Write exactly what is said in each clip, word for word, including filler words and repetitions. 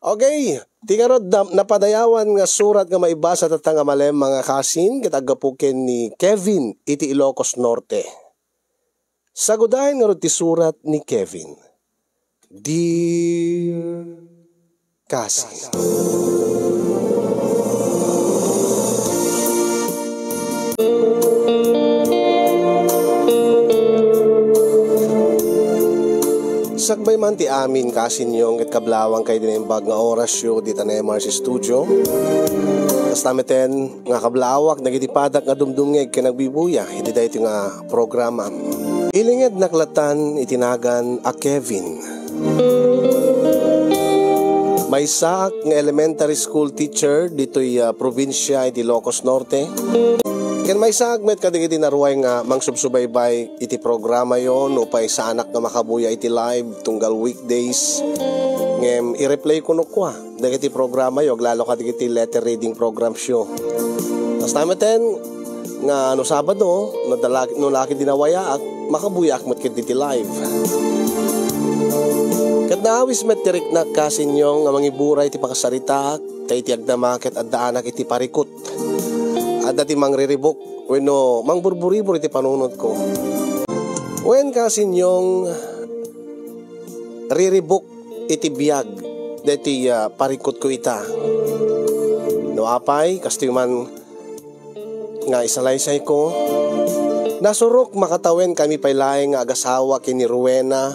Okay, ti ngarud da-, napadayawan nga surat nga maibasa tatta nga malem, mga kasin, ket aggapu ken ni Kevin iti Ilocos Norte. Sagudayen ngarud ti surat ni Kevin. Dear Kasin. Sakbay man ti amin, Kasin Yong, ket kablawang kay dinaimbag nga orasyo dita Nemar's Studio. Kasta meten nga kablawak dagiti padak nga dumdumngeg ken agbibuya iti daytoy nga programa. Ilingednak latan iti nagan a Kevin. Maysaak nga elementary school teacher ditoy, ah, probinsia iti Ilocos Norte. Ken maysaak met kadagiti naruay nga mangsubsubaybay iti programayo nupay saanak nga makabuya iti live tunggal weekdays. Ngem i-replay ko no kua dagiti programayo, aglalo kadagiti letter reading programs yo. Kasta meten nga no Sabado, no dala-, no laki dinawayaak, makabuyaak met ket diti live. Ket naawis met ti riknak, Kasin Yong, nga mangiburay ti pakasaritaak, ta iti agdama ket addaanak iti parikut. Adda ti mangriribuk wenno mangburburibur iti panunotko. Wen, Kasin Yong, riribuk iti biag daytoy, ah, parikutko ita. No apay, kastoy man nga isalaysayko, nasurok makatawen kami pay laeng nga agasawa ken ni Rowena.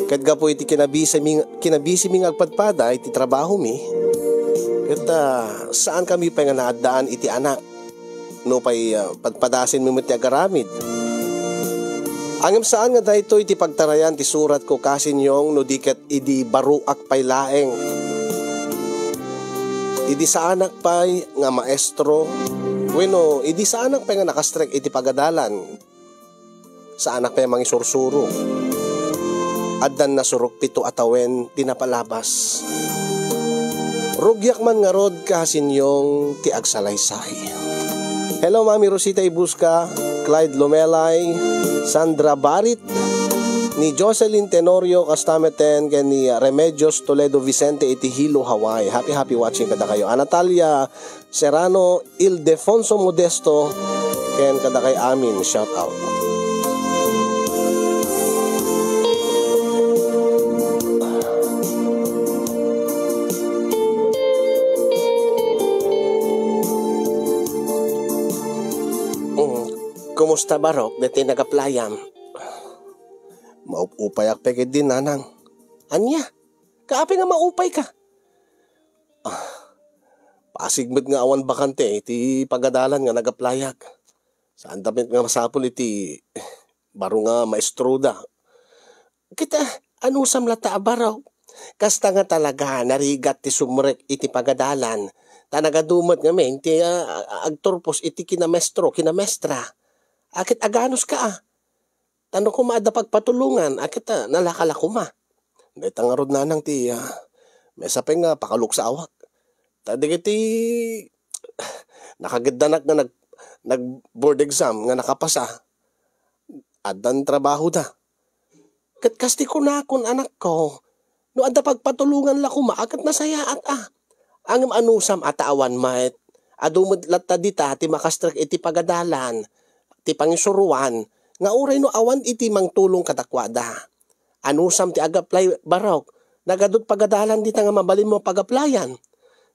Ket gapu iti kinabisimi, kinabisimi nga agpadpada iti trabahomi, ket, ah, saan kami pay nga naaddaan iti anak. Nupay, ah, padpadasenmi met ti agaramid. Ngem saan nga daytoy ti pagtarayan ti suratko, Kasin Yong, no di ket idi baruak pay laeng. Idi saanak pay nga maestro, wenno idi saanak pay nga nakastrek iti pagadalan. Saanak pay mangisursuro. Addan nasurok pito a tawen ti napalabas. Rugiak man ngarud, Kasin Yong, ti agsalaysay. Hello, Mami Rosita Ibusca, Clyde Lumelay, Sandra Barit, ni Jocelyn Tenorio, kasta meten ken ni Remedios Toledo Vicente iti Hilo, Hawaii. Happy, happy watching kadakayo. A Natalia Serrano, Ildefonso Modesto, ken kadakay amin, shout out. Mm, kumusta, Barok, daytoy nagaplayam? Maup-upayak pay ketdi, nanang. Ania? Kaapay nga maupayka? Ah, pasig met nga awan bakante iti pagadalan nga nagaplayak. Saan da met nga masapul iti baro nga maestroda. Ket, ah, anusam latta a baro? Kasta nga talaga, narigat ti sumrek iti pagadalan. Ta nagadu met ngamin ti, ah, agturpos iti kinamestro, kinamestra. A, ket aganuska, ah. Ta no koma adda pagpatulongan, a, ket, ah, nalaka la koma. Dayta ngarud, nanang, ti, ah, maysa pay nga pakaluksawak. Ta dagiti nakageddanak nga nag-, nag-board exam nga nakapasa, addan trabahoda. Ket kas ti kunakon, anakko, no adda pagpatulongan la koma, a, ket nasayaat, a. Ngem anusam a ta awan met, adu met latta dita ti makastrek iti pagadalan, ti pangisuroan, nga uray no awan iti mangtulong kadakuada. Anusam ti ag-apply, Barok? Nagadut pagadalan dita nga mabalinmo pag-applyan.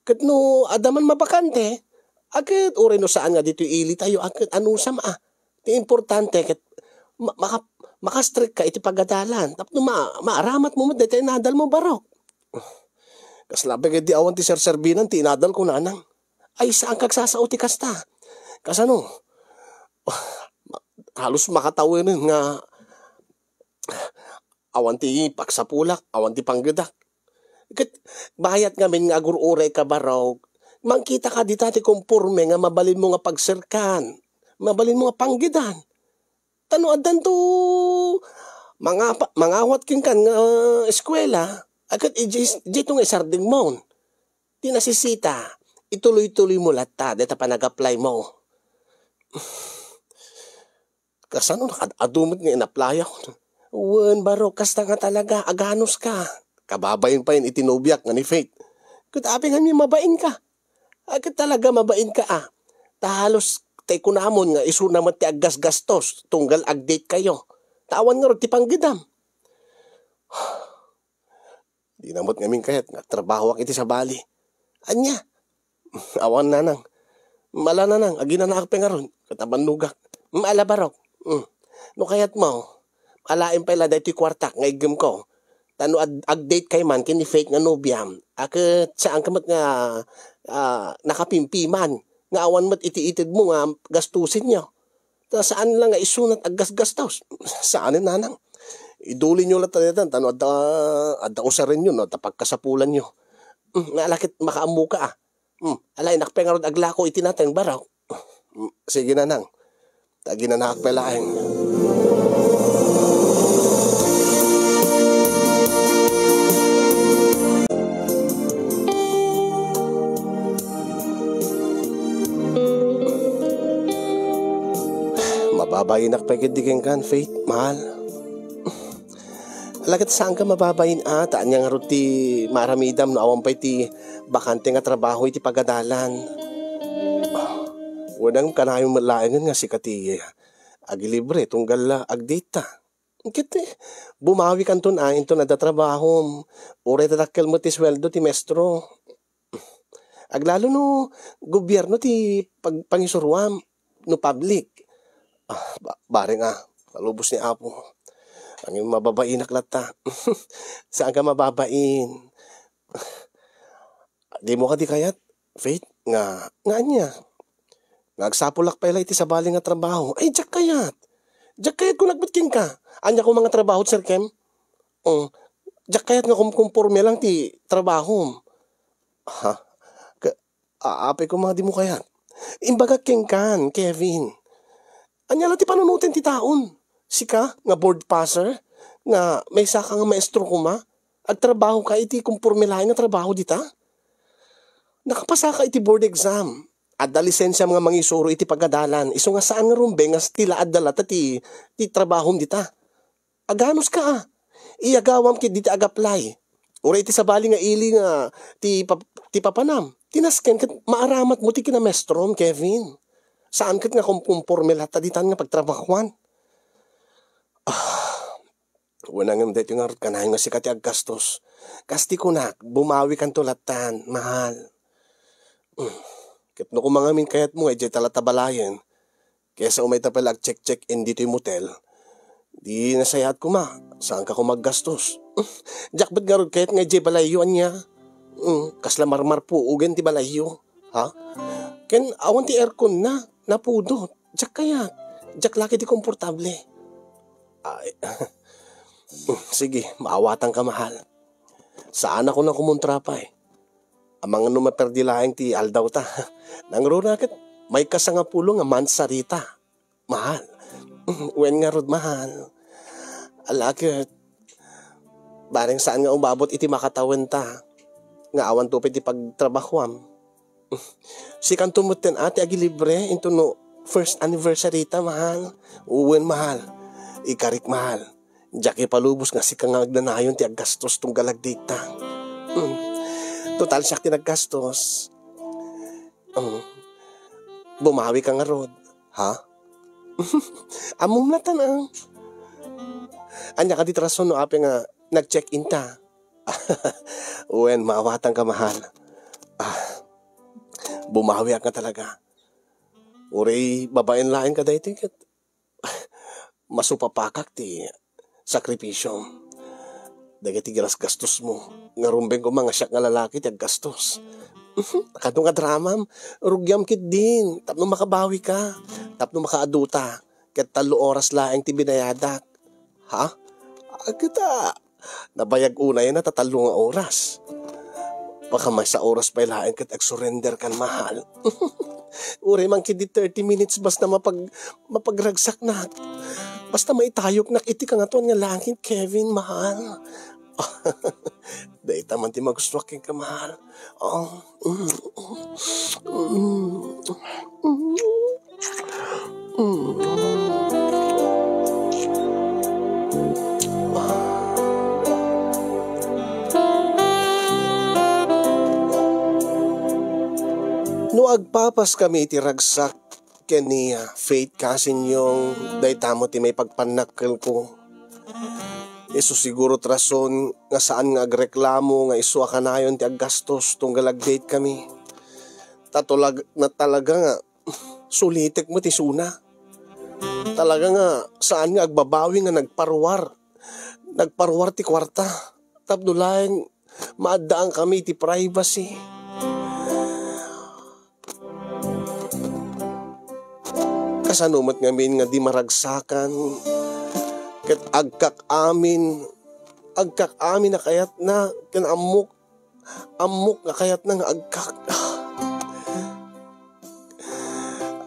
Ket no adda man mabakante, a, ket uray no saan nga ditoy ilitayo, a, ket anusam, a. Ti importante ket ma-, maka-, makastrekka iti pagadalan tapno ma-, maaramatmo met dayta inadalmo, Barok. Kasla pay ketdi awan ti serserbinan ti inadalko, nanang. Ay, saanka agsasao ti kasta. Kasano? Halos makatawenen nga awan ti pagsapulak, awan ti panggedak. Ket bayat ngamin nga agur-urayka, Barok, mangkitaka dita ti komporme nga mabalinmo nga pagserkan, mabalinmo nga panggedan. Ta no addanto mangapa-, mangawat kenkan nga eskuela, a, ket ijay-, ijayto nga isardengmon. Ti nasisita, ituloy-tuloymo latta dayta panag-applymo. Kasano, nakaad-adu met nga in-applyak? Wen, Barok, kasta nga talaga, aganuska. Kababain pay iti nobiak nga ni Faith. Ket apay ngamin mabainka? Ay, ket talaga mabainka, a. Ta halos tay kunamon nga isuna met ti aggasgastos tunggal ag-date kayo. Ta awan ngarud ti panggedam. Dina met ngamin kayat nga agtrabahoak iti sabali. Ania? Awan, nanang. Ala, nanang, aginanaak pay ngarud, ket abannogak. Mm, ala, barok. Mm. No kayatmo, alaem pay la daytoy kuartak nga iggemko. Ta no ag-, ag-date kay man ken ni Faith nga nobiam, a ket saanka met nga, ah, nakapimpiman nga awan met iti itedmo nga gastusenyo. Ta saan la nga isunat aggasgastos. Saanen, nanang. Idulinyo latta daytan, ta no adda, adda usarenyo, no adda pagkasapulanyo. Mm, nga ala ket makaammoka, a. Hmm, ala, innak pay ngarud aglako iti nateng, barok. Hmm, sige, nanang. Ta aginanaak pay laeng. Mababainak pay ketdi kenkan, Faith, mahal. Ala ket saanka mababain, a, ta ania ngarud ti maaramidam no awan pay ti bakante nga trabaho iti pagadalan? Wen, kanayon met laengen nga sika ti agilibre tunggal la ag-date ta. Ket, eh, bumawikanton a inton adda trabahom. Uray ta dakkel met ti sueldo ti maestro. Aglalo no gobierno ti pag-, pangisuroam, no public. Ah, ba-, bareng, a, palubos ni Apo. Nangin mababainak latta. Saanka mababain. Dimo kadi kayat, Faith, nga, nga ania? Nga agsapulak pay la iti sabali nga trabaho. Ay, diak kayat. Diak kayat kunak met kenka. Ania koma nga trabaho, Sir Kem? Oh, diak kayat nga kumkumporme lang ti trabahom. Ha? Ka-, a-, apay koma dimo kayat? Imbagak kenkan, Kevin. Ania la ti panunoten ti taon? Sika nga board passer, nga maysaka nga maestro koma, agtrabahoka iti kumporme laeng nga trabaho dita? Nakapasaka iti board exam. Adda lisensiam nga mangisuro iti pagadalan, isu nga saan nga rumbeng nga ti la adda latta ti, ti trabahom dita. Aganuska, a. Iyagawam ketdi ti ag-apply. Uray iti sabali nga ili nga ti pap-, ti papanam. Ti nasken ket maaramatmo ti kinamestrom, Kevin. Saan ket nga kumkumporme latta ditan nga pagtrabahuan. Ah, wen, ngem daytoy ngarud kanayon nga sika ti aggastos. Kas ti kunak, bumawikanto lattan, mahal. Mm. Ket no koma ngamin kayatmo nga idiay ta latta balayen, kaysa umay ta pay la ag-check-check-in ditoy motel, di nasayaat koma, saanka koma aggastos. Diak met ngarud kayat nga idiay balayyo, ania? Mm, kasla marmarpuogen ti balayyo, ha? Ken awan ti aircon na, napudot. Diak kayat. Diak la ketdi komportable. Ay, sige, maawatanka, mahal. Saanakon a kumontra pay. Amangan no maperdi laeng ti aldawta. Nangruna ket maikasangapulo nga months sarita, mahal. Wen ngarud, mahal. Ala ket, bareng saan nga umabot iti makatawenta nga awanto pay ti pagtrabahuam. Sikanto metten a ti agilibre inton no first anniversary ta, mahal. Wen, mahal. Ikarik, mahal. Diak ipalubos nga sika nga agnanayon ti aggastos tunggal ag-date ta. Mm. Total, siak ti naggastos. Mm. Bumawika ngarud, ha? Ammom lattan, a. Ania kadi ti rason no apay nga nag-check-in ta? Wen, maawatanka, mahal. Ah, bumawiak nga talaga. Uray babaen laeng kadaytoy ket masupapakak ti sakripisio. Dagiti gasgastosmo. Nga rumbeng koma nga siak nga lalaki ti aggastos. Kano nga dramam, rugiam ketdin, tapno makabawika, tapno makaaduta, ket tallo oras laeng ti binayadak. Ha? Agita, nabayag unay na ta tallo nga oras. Baka maysa oras pay laeng ket agsurrender kan, mahal. Uray man ketdi thirty minutes basta mapag-, mapagragsaknak. Basta maitayoknak iti kangatoan nga langit, Kevin, mahal. Dayta man ti magustuak kenka, mahal. Oh. Mm. Mm. Mm. Agpapas kami iti ragsak ken ni Faith, kasinyong, dayta met ti maipagpannakkelko. Isu siguro ti rason nga saan nga agreklamo nga isu a kanayon ti aggastos tunggal ag-date kami. Ta tulag-, na talaga nga sulitek met isuna. Talaga nga saan nga agbabawi nga nagparuar. Nagparuar ti kuarta. Tapno laeng maaddaan kami ti privacy. Kasano met ngamin nga di maragsakan ket agkak amin, agkak amin a kayatna ken ammok, ammok nga kayatna nga agkak.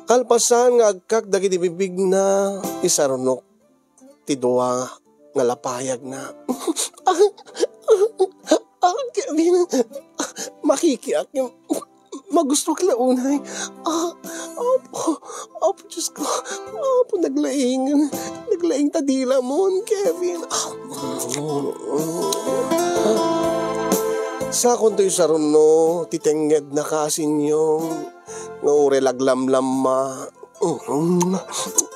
Kalpasan nga agkak dagiti bibigna, isarunok ti dua nga lapayagna. Ah, Kevin, makikiak. Magustuak la unay. Ah, Apo, Apo Diyos ko. Apo, naglaing. Naglaing ta dila mon, Kevin. Ah. Sakonto isarunno ti tengngedna, kasinyong, nga uray laglamlamma.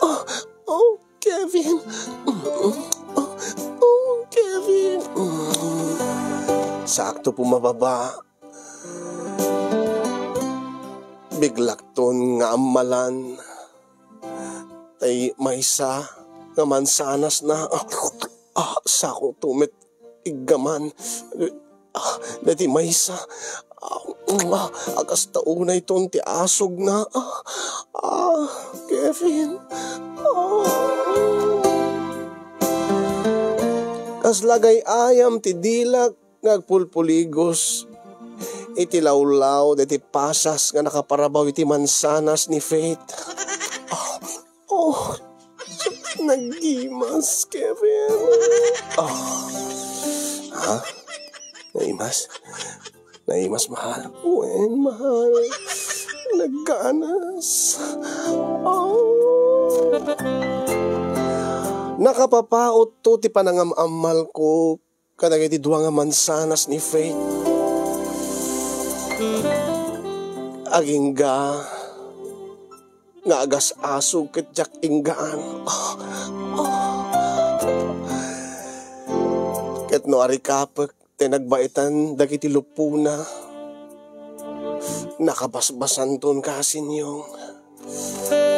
Ah, oh, Kevin. Oh, oh, Kevin. Sakto pumababa. Biglakton nga ammalan. Tay maysa nga mansanasna. Ah, ah, sakonto met iggaman. Ah, dati maysa. Ah, ah, kasta unayton ti asogna. Ah, ah, Kevin. Ah. Kasla gay-ayam ti dilak nga agpulpuligos iti lawlaw daytoy pasas nga nakaparabaw iti mansanas ni Faith. Ah, oh, naggimas, Kevin. Ah. Ha? Naimas? Naimas, mahal? Wen, mahal. Nagganas. Ah. Nakapapautto ti panangam-ammalko kadagiti dua nga mansanas ni Faith. Agingga nga agas-asog ket diak inggaan. Ah, ah. Ket no arikapek ti nagbaetan dagiti luppona, nakabasbasanton, kasinyong.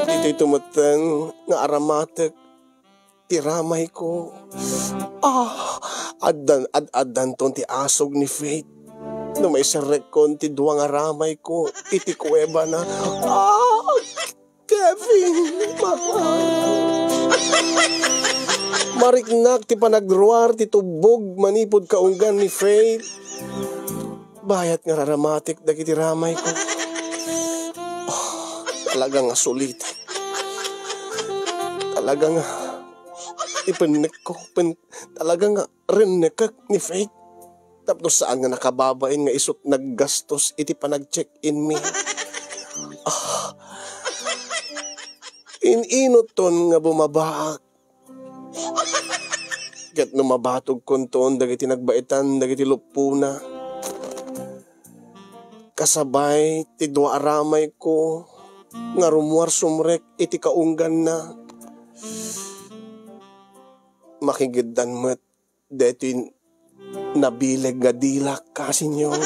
Ditoy tumetten nga aramatek ti ramayko. Ah, addan, ad-addanton ti asog ni Faith no maiserrekkon ti dua nga ramayko iti kuwebana. Ah, Kevin, mahal. Mariknak ti panagruar ti tubbog manipud kaunggan ni Faith. Bayat nga raramatek dagiti ramayko. Ah, talaga nga sulitek. Talaga nga ipennekko, pen-, talaga nga rennekek ni Faith. Tapno saan nga nakababain nga isut naggastos iti panag-check-in mi. Ah, in-inutton nga bumabaak. Ket no mabatogkonton dagiti nagbaetan dagiti luppona, kasabay ti dua a ramayko nga rummuar sumrek iti kaungganna, makigiddan met daytoy nabileg nga dilak, kasinyong.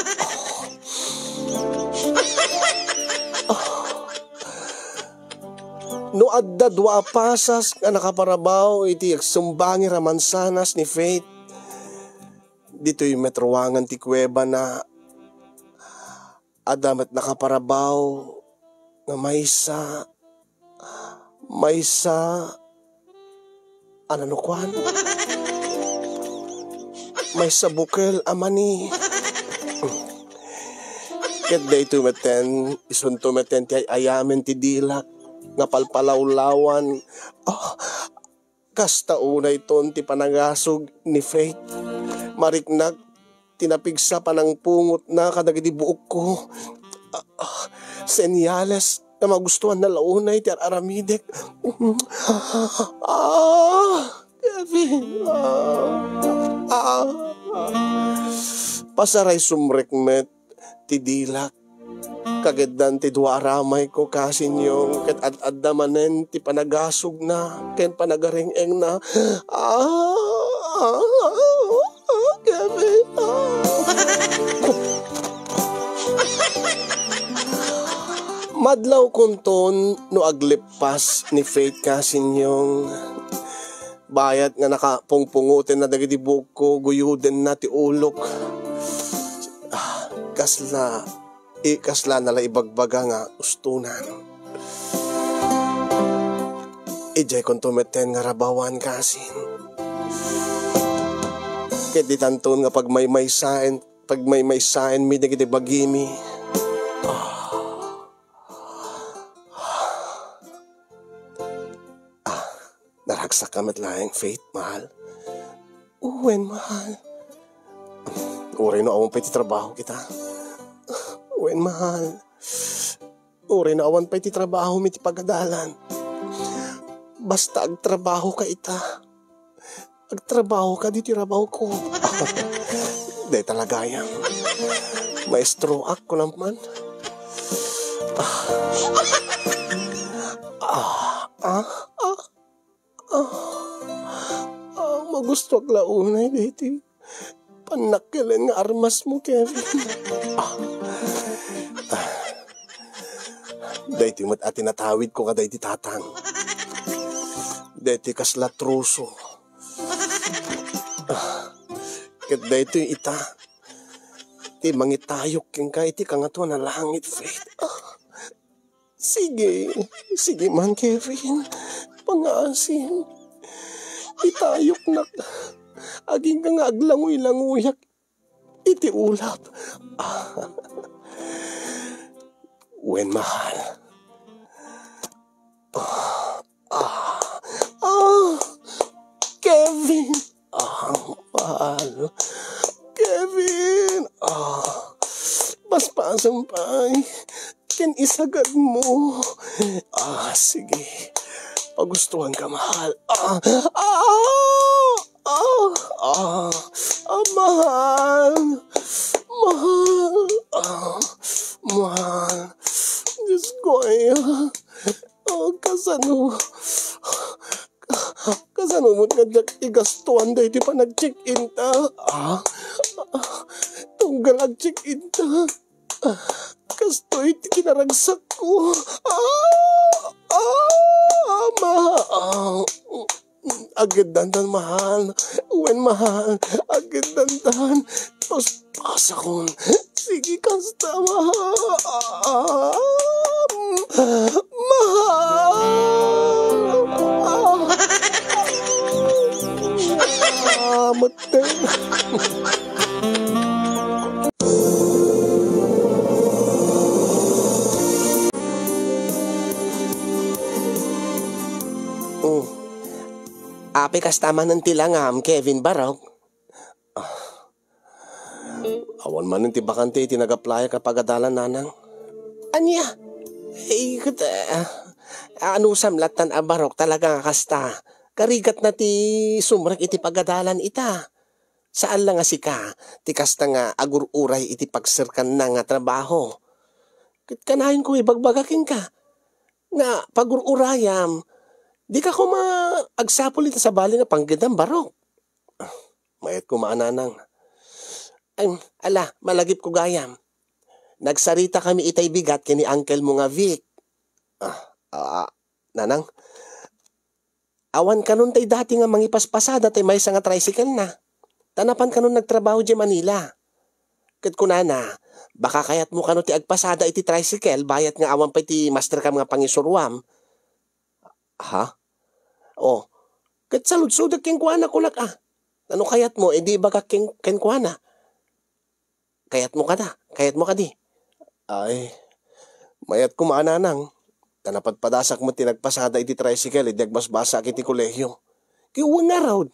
No adda dua a pasas nga nakaparabaw iti agsumbangi a mansanas ni Faith, ditoy met ruangan ti kuwebana, adda met nakaparabaw nga maysa, maysa, a nanukuan? Maysa bukel a mani. Ket daytoy metten, isunto metten ti ay-ayamen ti dilak nga palpalawlawan. Ah, kasta unayton ti panagasog ni Faith. Mariknak ti napigsa panangpungotna kadagiti buokko. Ah, ah, senyales nga magustuanna la unay ti ar-aramidek. Ah, Kevin. Ah, ah. Pasaray sumrek met ti dilak. Kagiddan ti dua a ramayko, Kasinyong, ket ad-adda manen ti panagasugna ken panagareng-engna. Ah, ah, ah, ah, Kevin, ah. Madlawkonton no aglippas ni Faith, Kasinyong. Bayat nga nakapungpungotenna dagiti buokko, guyodenna ti ulok. Ah, kasla, ikaslana la ibagbaga nga ustonan. Idiaykonto metten nga rabawan, Kasin. Ket ditanton nga pagmaymaysaen, pagmaymaysaenmi dagiti bagimi. Ah. Ah, naragsakka met laeng, Faith, mahal. Wen, mahal. Uray no awan pay ti trabaho kita. Wen, mahal. Uray no awan pay ti trabaho mi ti pagadalan. Basta agtrabaho ka ita. Agtrabaho ka ditoy trabahoko. Dayta la gayam. Maestroak, kunam man. Ah. Ah, ah, ah, ah. Ah, magustuak la unay daytoy pannakkelen nga armasmo, Kevin. Ah. Ah. Daytoy met a tinatawidko kadaydi tatang. Daytoy kasla troso. Ah, ket daytoy ita ti mangitayok kenka iti Kangatoan a Langit, Faith. Ah, sige, sige man, Kevin. Pangaasim. Itayoknak. Agingga nga aglanguy-languyak iti ulap. Ah. Wen, mahal. Ah, ah, ah, Kevin. Ah, mahal. Kevin. Ah, paspasam pay. Ken isagadmo. Ah, sige. Pagustuhan ka, mahal. Ah, ah, ah, ah, ah, mahal. Mahal. Ah, mahal. Diyos ko, ay, ah, kasano? Kasano met nga diak igastuan daydi panag-check-in ta? Ah? Tunggal ag-check-in ta. Kastoy ti kinaragsakko. Ah! Ah! Ama! Ah! Agiddantan, mahal. Wen, mahal. Agiddantan. Paspasakon. Sige, kasta, mahal. Ah! Mahal! Ah! Ah! Maten. Mm. Apay kasta manen ti langam, Kevin Barok? Ah. Awan manen ti bakante iti nag-applyak a pagadalan, nanang. Ania? Eh, ket, ah, anusam lattan a Barok talaga nga kasta. Karigatna ti sumrek iti pagadalan ita. Saan la nga sika ti kasta nga agur-uray iti pagserkanna nga trabaho. Ket kanayon ko ibagbaga kenka nga pagur-urayam, dika koma agsapul iti sabali nga panggedam, Barok. Mayat koma a nanang. Ay, ala, malagipko gayam. Nagsaritakami itay bigat ken ni uncle mo nga Vic. Ah, ah, nanang, awan kanon tay dati nga mangipaspasada tay maysa nga tricycle na. Ta napan kanon nagtrabaho diay Manila. Ket kunana, baka kayatmo kano ti agpasada iti tricycle bayat nga awan pay ti masterkam nga pangisuroam. Ha? Oh, ket saludsodek kenkuana, kunak a. No kayatmo, idi ibagak ken-, kenkuana. Kayatmo kada? Kayatmo kadi? Ay, mayat koma a nanang. Ta napadpadasak met ti nagpasada iti tricycle idi agbasbasaak iti kolehio. Ket wen ngarud,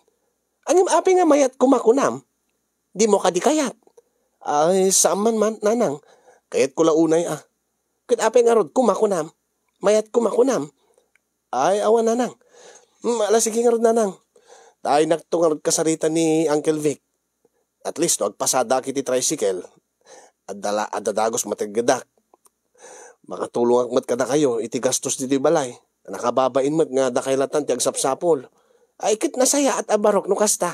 ngem apay nga mayat koma kunam? Dimo kadi kayat? Ay, saan man, man, nanang. Kayatko la unay a. Ket apay ngarud koma kunam? Mayat koma kunam? Ay, awan, nanang. Hmm, ala, sige ngarud, nanang. Ta aynakto ngarud kasarita ni Uncle Vic. At least, no agpasadaak iti tricycle, adda la, adda dagus mateggedak. Makatulongak met kadakayo iti gastos ditoy balay. Nakababain met nga dakay latta ti agsapsapul. Ay, ket nasayaat a barok no kasta.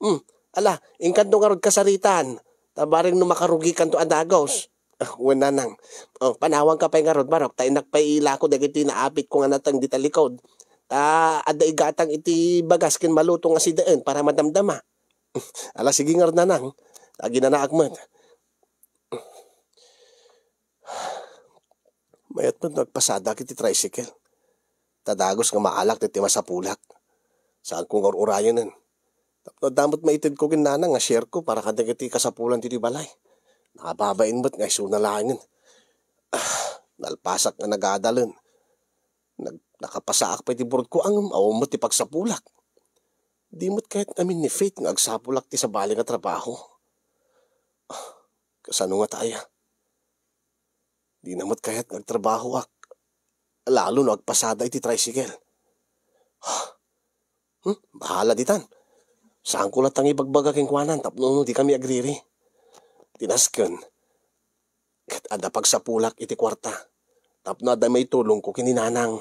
Hmm, ala, inkanto ngarud kasaritan, ta bareng no makarugikanto a dagus. Ah, wen, nanang. Oh, panawanka pay ngarud, barok, ta innak pay ilako dagiti naapitko nga nateng dita likod. Ta adda igatang iti bagas ken maluto nga sidaen para madamdama. Ala, sige ngarud, nanang. Aginanaak met. Mayat met no agpasadak iti tricycle. Ta dagus nga maalak dagiti masapulak. Saanko nga ur-urayanen. Tapno adda met maitedko ken nanang nga share ko para kadagiti kasapulan ditoy balay. Nakababain met nga isuna laengen. Ah, nalpasak nga nagadalen. Nag-, nakapasaak pay ti burotko, ngem awan met ti pagsapulak. Di met kayat ngamin ni Faith nga agsapulak ti sabali nga trabaho. Ah, kasano ngata aya? Dina met kayat nga agtrabahoak, lalo no agpasada iti tricycle. Hmm, bahala ditan. Saanko latta nga ibagbaga kenkuana tapno no dikami agriri. Ti nasken, ket adda pagsapulak iti kuarta. Tapno adda maitulongko ken ni nanang.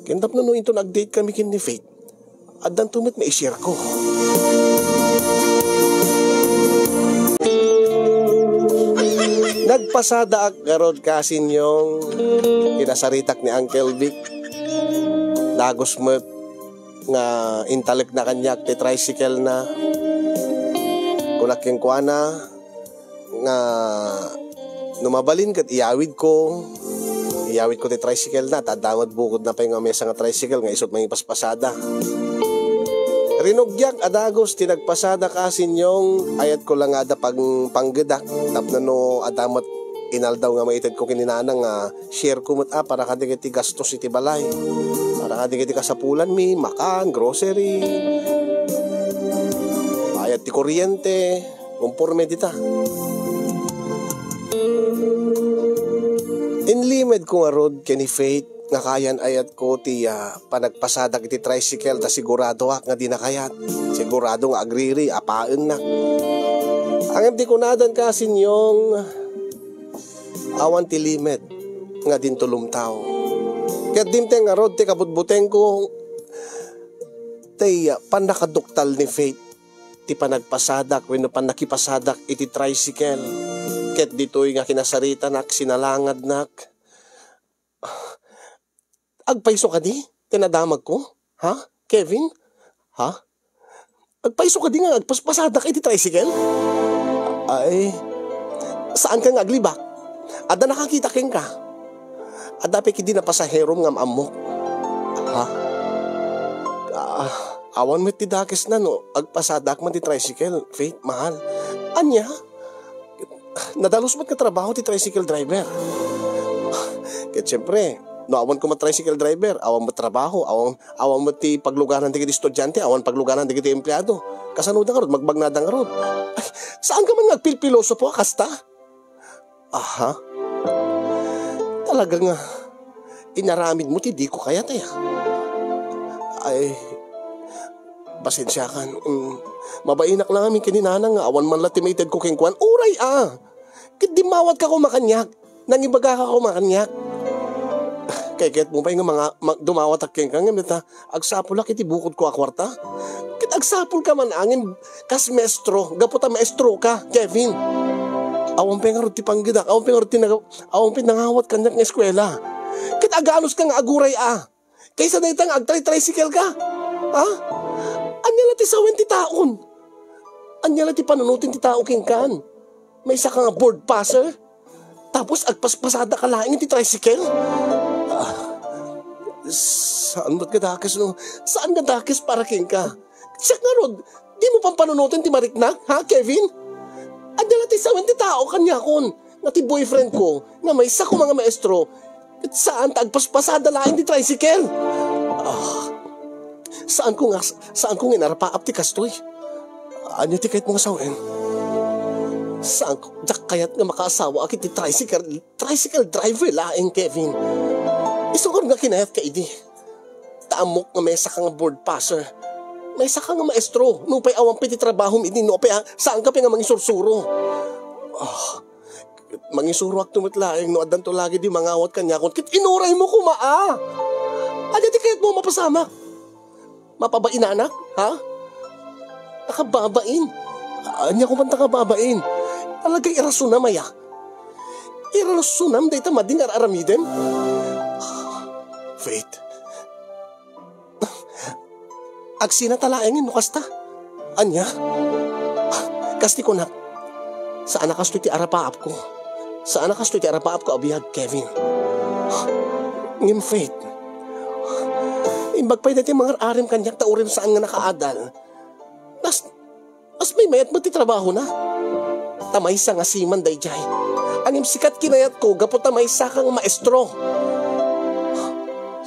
Ken tapno no inton ag-date kami ken ni Faith, addanto met maishare ko. Nagpasadaak ngarud, kasinyong, kinasaritak ni Uncle Vic. Dagus met nga intalekna kaniak ti tricycle na. Kunak kenkuana nga no mabalin ket iyawidko, iyawidko ti tricycle na, ta adda met bukodna pay nga maysa nga tricycle nga isut' mangipaspasada. Rinugiak a dagus ti nagpasada, kasinyong, ayatko la nga adda pang-, panggedak tapno no adda met inaldaw nga maitedko ken ni nanang nga share ko met a para kadagiti gastos iti balay. Para kadagiti kasapulanmi, makan, grocery, bayad ti kuryente, konporme dita. Inlimed ko ngarud ken ni Faith nga kayan-ayatko ti, ah, panagpasadak iti tricycle ta siguradoak nga dina kayat. Sigurado nga agriri, apaennak. Ngem ti kunadan, kasinyong, awan ti limed nga dinto lumtaw. Ket dimteng ngarud ti kabutbutengko, ti pannakaduktal ni Faith ti panagpasadak wenno pannakipasadak iti tricycle. Ket ditoy nga kinasaritanak, sinalangadnak. Agpayso kadi ti nadamagko? Ha, Kevin? Ha? Agpayso kadi nga agpaspasadak iti tricycle? Ay, saanka nga aglibak? Adda nakakita kenka. Adda pay kadi napasaherom nga am-ammok. Ha? Ah, awan met ti dakesna no agpasadak man ti tricycle, Faith, mahal. Ania? Nadalus met nga trabaho ti tricycle driver. Ket siempre, no awan koma tricycle driver, awan met trabaho, awan, awan met ti pagluganan dagiti estudiante, awan pagluganan dagiti empleado. Kasano da ngarud? Magbagna da ngarud. Ay, saanka man nga agpilpilosopo a kasta? Aha. Talaga nga, inaramidmo ti diko kayat, eh. Ay, pasensiakan. Mm, mabainak la ngamin ken ni nanang nga awan man la ti maitedko kenkuana. Uray, a. Ket dimmawatka koma kaniak. Nangibagaka koma kaniak. Kayatmo pay nga manga-, ma-, dumawatak kenka ngem ta agsapulak iti bukodko a kuarta. Ket agsapulka man a ngem kas maestro, gapu ta maestroka, Kevin. Awan pay ngarud ti panggedak, awan pay ngarud ti naga-, awan pay nangawat kaniak nga eskuela. Ket aganuska nga aguray a. Kaysa dayta nga agtray-tricycle ka. Ha? Ania la ti sawen ti taon? Ania la ti panunoten ti tao kenkan? Maysa ka nga board passer? Tapos agpaspasada ka laeng iti tricycle? Ah, saan met nga dakes, no? Saan nga dakes para kenka? Siak ngarud, di mo pampanunoten ti mariknak, ha, Kevin? Adda la ti sawen ti tao kaniakon nga ti boyfriend ko nga maysa koma nga maestro, ket saan ta agpaspasada laeng ti tricycle. Ah, saan ko nga, saan ko nga inarpaap ti kastoy? Ania ti kayatmo nga sawen? Saan ko, diak kayat nga makaasawaak iti tricycle, tricycle driver laeng, Kevin. Isu ngarud nga kinayatka idi. Ta ammok nga maysa ka nga board passer. Maysa ka nga maestro. Nupay awan pay ti trabahom idi, nupay a-, saan ka pay nga mangisursuro. Ah, Mangisuroakto met laeng no addanto lagi di mangawat kaniakon ket inuraymo koma a. Ania ti kayatmo a mapasamak? Mapabainanak, ha? Nakababain. Ania ko man ta kababain? Talaga irasonam aya. Irasonam dayta madi nga ar-aramidem? Faith. Agsina ta laengen no kasta. Ania? Kas ti kunak, saan a kastoy ti arapaapko. Saan a kastoy ti arapaapko a biag, Kevin. Ngem Faith, imbag pay daytoy mangar-arem kaniak ta uray saan nga nakaadal. Nas-, Mas maymayat met ti trabahona. Ta maysa nga seaman daydiay. Ngem sika ti kinayatko gapu ta maysa kang maestro.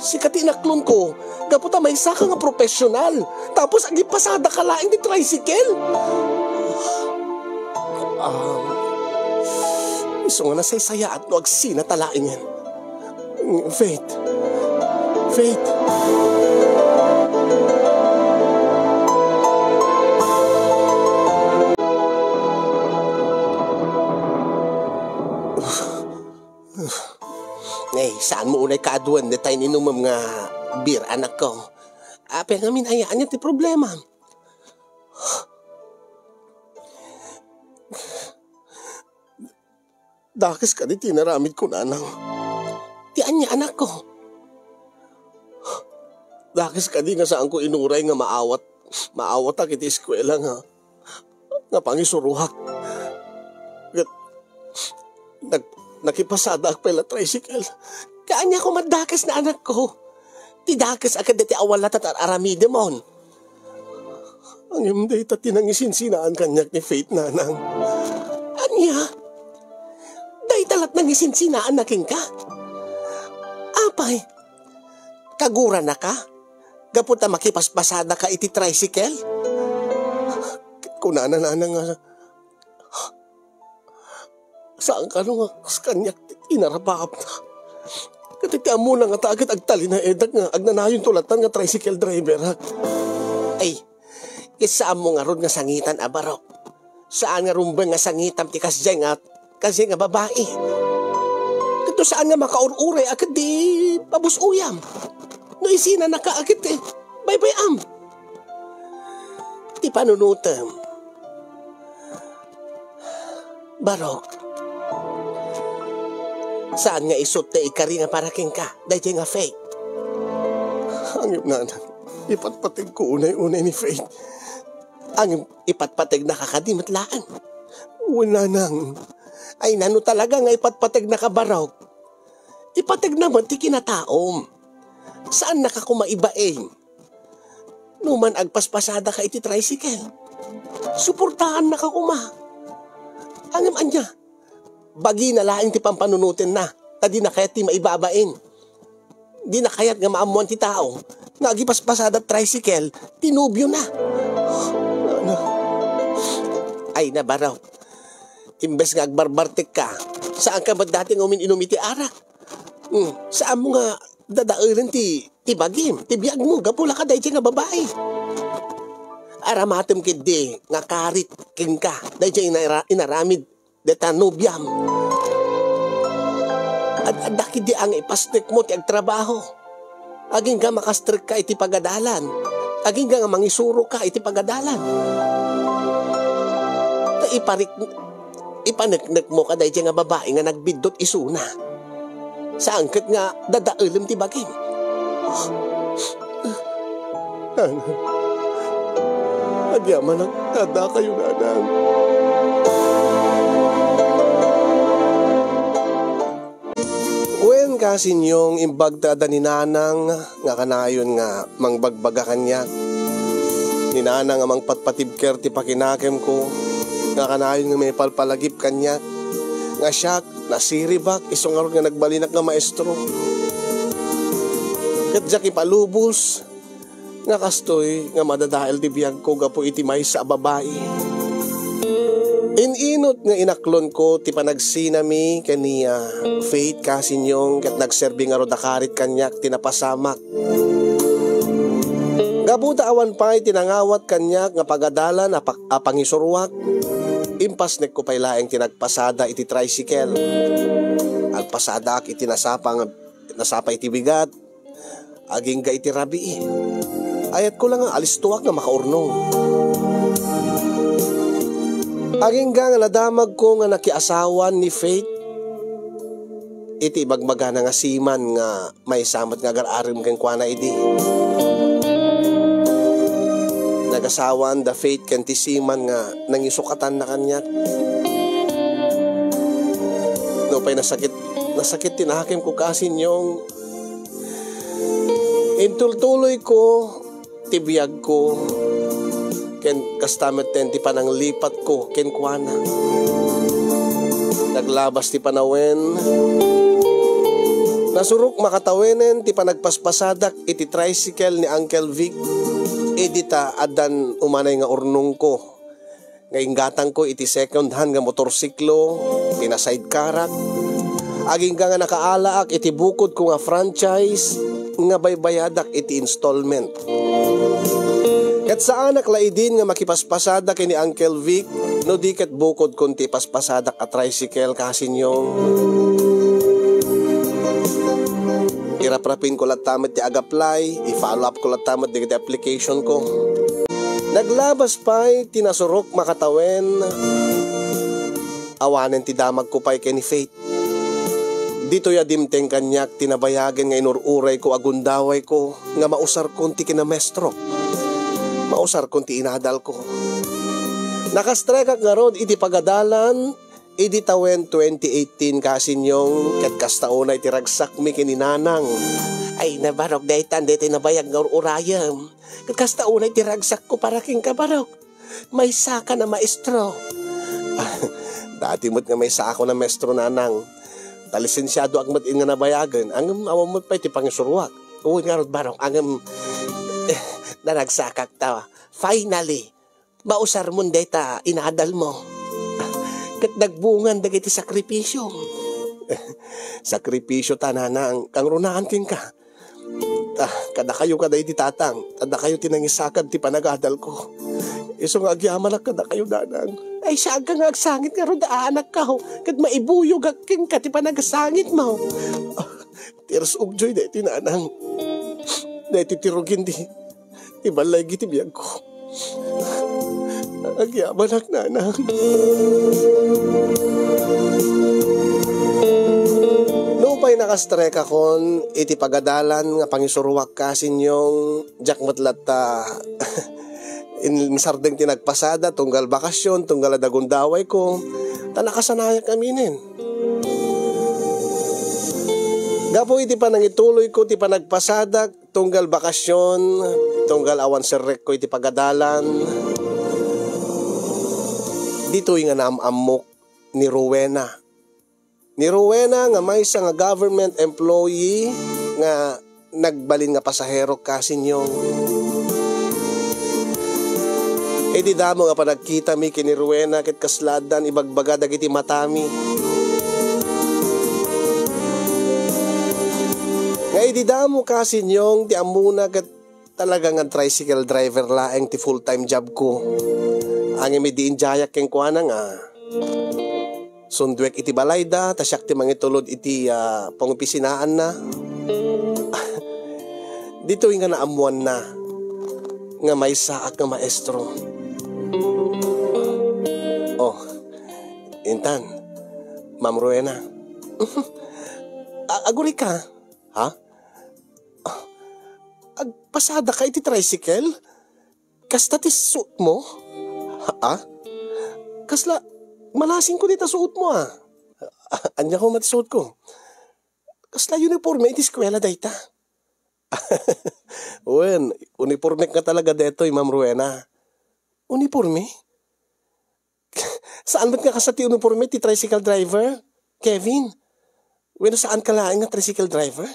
Sika ti inaklonko gapu ta maysa ka nga professional. Tapos agipasada ka laeng ti tricycle. Ah, isu nga nasaysayaat no agsina ta laengen. Faith. Faith. Ay, saan mo unay kaaduen dayta ininumem nga beer, anakko? Apay ngamin aya, ania ti problema? Dakes kadi ti inaramidko, nanang? Ti ania, anakko? Dakes kadi nga saanko inuray nga maawat, maawatak iti eskuela nga, nga pangisuroak. Ket nag-, nakipasadaak pay la tricycle. Kaaniako maddakes na, anakko? Ti dakes a ket dayta awan latta ti ar-aramidemon. Ngem dayta ti nangisinsinaan kaniak ni Faith, nanang. Ania? Dayta lat nangisinsinaan na kenka? Apay, kaguranaka? Gapu ta makipaspasadaka iti tricycle? Kunana, nanang, nga saan kano nga kas kaniak ti inarapaapna. Ket iti ammona nga ta ket agtalinaedak nga agnanayonto lattan nga tricycle driver, ha? Ay, ket saanmo ngarud nga sangitan a barok. Saan nga rumbeng nga sangitam ti kasdiay nga, kasdiay nga babai. Ket no saan nga makaur-uray a ket di pabus-uyam. No isinanaka a ket, eh, baybay-am. Ti panunotem. Barok. Saan nga isut ti ikari nga para kenka, daytoy nga Faith? Ngem, nanang, ipatpategko unay-unay ni Faith. Ngem, ipatpategnaka kadi met laeng? Wen, nanang. Ay, nano talaga nga ipatpategnaka, Barok? Ipategna met ti kinataom. Saannaka koma ibain. Numan agpaspasadaka iti tricycle, suportaannaka koma. Ngem ania? Bagina laeng ti pampanunotenna, ta dina kayat ti maibabain. Dina kayat nga maammoan ti tao nga agipaspasada tricycle ti nobiona. Ay, nabarok. Imbes nga agbarbartekka, saanka met dati nga umin-inum iti arak. Hmm, saanmo nga dadaelen ti, ti bagim, ti biagmo, gapu la kadaydiay nga babai. Aramatem ketdi nga karit kenka, daydiay inara-, inaramid deta nobiam. Ad-adda ketdi a nga ipasnekmo ti agtrabaho. Agingga makastrekka iti pagadalan. Agingga nga mangisuroka iti pagadalan. Ta iparik-, ipaneknekmo kadaydiay nga babai nga nagbiddut isuna. Saan ket nga dadaelem ti bagim. Nanang, agyamanak nga addakayo, nanang. Wen, kasinyong, imbag ta adda ni nanang nga kanayon nga mangbagbaga kaniak. Ni nanang a mangpatpatibker ti pakinakemko, nga kanayon nga maipalpalagip kaniak, nga siak, nasiribak, isu ngarud nga nagbalinak nga maestro. Ket diak ipalubos nga kastoy nga madadael ti biagko gapu iti maysa a babai. In-inut nga inaklonko ti panagsinami ken ni, ah, Faith, kasinyong, ket nagserbi ngarud a karit kaniak ti napasamak. Gapu ta awan pay ti nangawat kaniak nga pagadalan a pa-, a pangisuroak, Impasnekko pay laeng ti nagpasada iti tricycle. Agpasadaak iti nasapa nga, nasapa iti bigat. Agingga iti rabii. Ayatko la nga alistoak nga makaurnong. Agingga nga nadamagko nga nakiasawan ni Faith iti ibagbagana nga seaman nga maysa met nga agar-arem kenkuana idi. Nagasawan da Faith ken ti seaman nga nangisukatan na kaniak. Nupay nasakit, nasakit ti nakemko, Kasinyong. Intultuloyko ti biagko, ken kasta metten ti pananglipatko kenkuana. Naglabas ti panawen, nasurok makatawenen ti panagpaspasadak iti tricycle ni Uncle Vic. Idi ta addan umanay nga urnongko, nga inggatangko iti second hand nga motorsiklo, pinasidecarak. Agingga nga nakaalaak iti bukodko nga franchise nga baybayadak iti installment. Ket saanak la idin nga makipaspasada ken ni Uncle Vic, no di ket bukodkon ti ipaspasadak a tricycle, Kasinyong. Iraprapinko latta met ti ag-apply, i-follow up ko latta met dagiti application ko. Naglabas pay ti nasurok makatawen. Awanen ti damagko pay ken ni Faith. Ditoy a dimteng kaniak ti nabayagen nga inur-urayko a gundawayko nga mausarkon ti kinamestro. Mausarkon ti inadalko. Nakastrekak ngarud iti pagadalan idi tawen twenty eighteen, Kasinyong, ket kasta unay ti ragsakmi ken ni Nanang. Ay, nabarok daytan, daytoy nabayag nga ur-urayem. Ket kasta unay ti ragsakko para kenka, barok. Maysaka a maestro. Dati met nga maysaka a maestro, Nanang. Ta lisensiadoak met nga nabayagen, ngem awan met pay ti pangisuroak. Wen ngarud, barok, ngem naragsakak ta. Finally, mausarmon dayta inadalmo. Ket nagbungan dagiti sakripisio. Sakripisio ta, Nanang, kangrunaan kenka. Ah, kadakayo kadi ti tatang, ta dakayo ti nangisakad ti panagadalko. Isu nga agyamanak kadakayo, Nanang. Ay, saanka nga agsangit ngarud a anakko, ket maibuyogak kenka ti panagsangitmo. Ah, tears of joy daytoy, Nanang. Daytoy ti rugin ti, ti ballaygi ti biagko. Agyamanak, Nanang. Nupay nakastrekakon iti pagadalan nga pangisuroak, Kasinyong, diak met latta in-, insardeng ti nagpasada tunggal bakasyon, tunggal adda gundawayko, ta nakasanayak aminen. Gapu iti panangituloyko ti panagpasadak, tunggal bakasyon, tunggal awan serrekko iti pagadalan. Ditoy nga naam-ammok ni Rowena. Ni Rowena nga maysa nga government employee nga nagbalin nga pasahero, Kasinyong. Iti damo nga panagkitami ken ni Rowena ket kasla addan ibagbaga dagiti matami. Nga idi damo, Kasinyong, ti ammona ket talaga nga tricycle driver laeng ti full-time job ko. Ngem idi indiayak kenkuana nga sunduek iti balayda, ta siak ti mangitulod iti, ah, pangopisinaanna. Ditoy nga naammoanna nga maysaak nga maestro. Oh, intan, Ma'am Rowena. A-, agurika? Ha? Agpasadaka iti tricycle? Kasta ti suotmo? Ha? Kasla, malasingko dita suotmo, a. Ania koma ti suotko? Kasla uniforme iti eskuela dayta. Wen, uniformek nga talaga daytoy, Ma'am Rowena. Uniforme? Saan met nga kasta ti uniforme ti tricycle driver, Kevin? Wenno saanka laeng nga tricycle driver?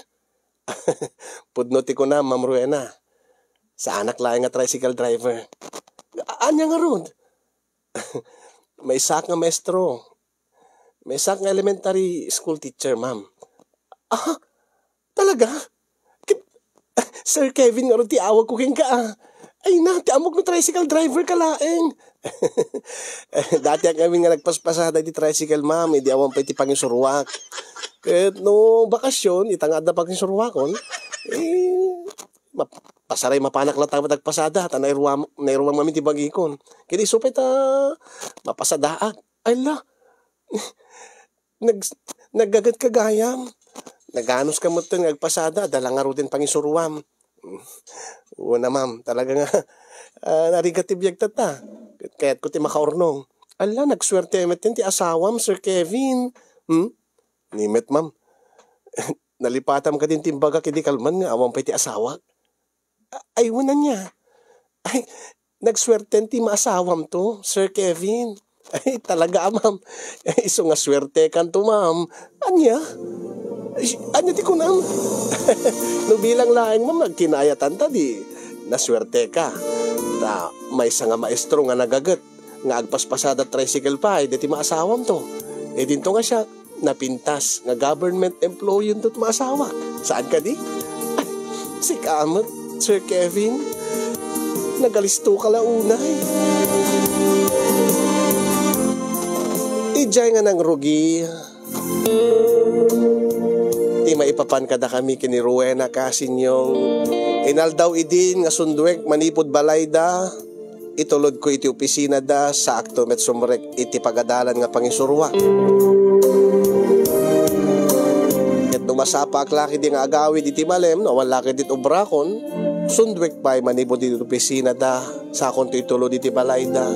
Pudno ti kunam, Ma'am Rowena. Saanak laeng nga tricycle driver. A-, ania ngarud? Maysaak nga maestro. Maysaak nga elementary school teacher, ma'am. Ah, talaga? Ke-, Sir Kevin ngarud ti awagko kenka, a. Ay na, ti ammok no tricycle driver ka laeng. Dati a ngamin nga nagpaspasada iti tricycle, ma'am, idi awan pay ti pangisuruak. Ket no bakasyon, ita nga adda pangisuruakon, eh, map-, pasaray mapanak latta met agpasada, ta nairuam-, nairuam ngamin ti bagikon. Ket isu pay ta mapasadaak. Ay la, nag-, naggaget ka gayam. Naganos ka metten nga agpasada, adda la ngaruden pangisuruam. Una, ma'am, talaga nga, ah, narigat ti biag tatta. Kayatko ti makaurnong. Ala, nagsuerte met ti asawam, Sir Kevin. Hmm? Ni met, ma'am. Nalipatam kadin ti imbagak idi kalman nga awan pay ti asawak. A-, ay, wen ania? Ay, nagsuerten ti maasawam to, Sir Kevin. Ay, talaga, ma'am. Ay, isu nga suertekan to, ma'am. Ania? Ay, ania ti kunam? No bilang laeng, ma'am, nagkinayatan ta, di nasuerte ka. Ta, maysa nga maestro nga nagaget nga agpaspasada tricycle pay, deti maasawam to. Eh, dinto nga siya, napintas nga government employee unto maasawa. Saan kadi? Sika met, Sir Kevin. Nagalisto ka la unay. Idiay nga nangrugi ti maipapan kadakami ken ni Rowena Casinyong. Inaldaw idin nga sunduek manipud balayda, itulodko iti opisinada, saakto met sumrek iti pagadalan nga pangisuruak. Ket no masapaak la ketdi nga agawid iti malem, no awan la ketdi obrakon, sunduek pay manipud iti opisinada, sakonto itulod iti balayda.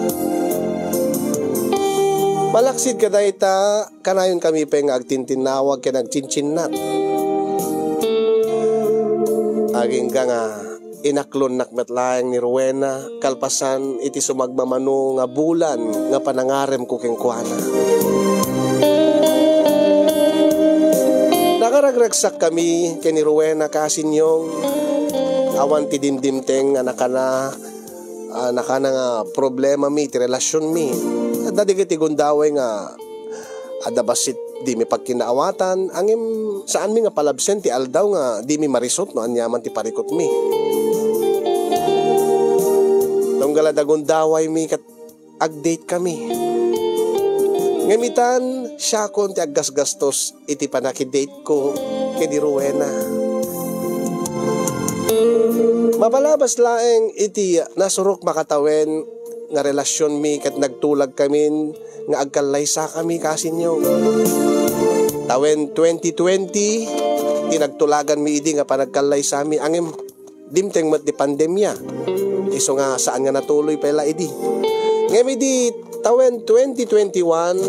Malaksid kadayta, kanayon kami pay nga agtintinnawag ken agcincinnat. Agingga nga inaklonnak met laeng ni Rowena kalpasan iti sumagmamano nga bulan nga panangaremko kenkuana. Nakaragragsak kami ken ni Rowena Casinyong. Awan ti dimdimteng nga nakana, ah, nakana nga problemami ti relasionmi. Adda dagiti gundaway nga adda bassit dimi pagkinaawatan, ngem saanmi nga palabsen ti aldaw nga dimi marisut no aniaman ti parikutmi. Tunggal adda gundawaymi ket agdate kami. Ngem itan, siakon ti aggasgastos iti panakidateko ken ni Rowena. Mapalabas laeng iti nasurok makatawen nga relasionmi ket nagtulag kamin nga agkallaysakami, Casinyong. Tawen twenty twenty ti nagtulaganmi idi nga panagkallaysami, ngem dimteng met ti pandemia. Isu nga saan nga natuloy pay la idi. Ngem idi tawen twenty twenty-one,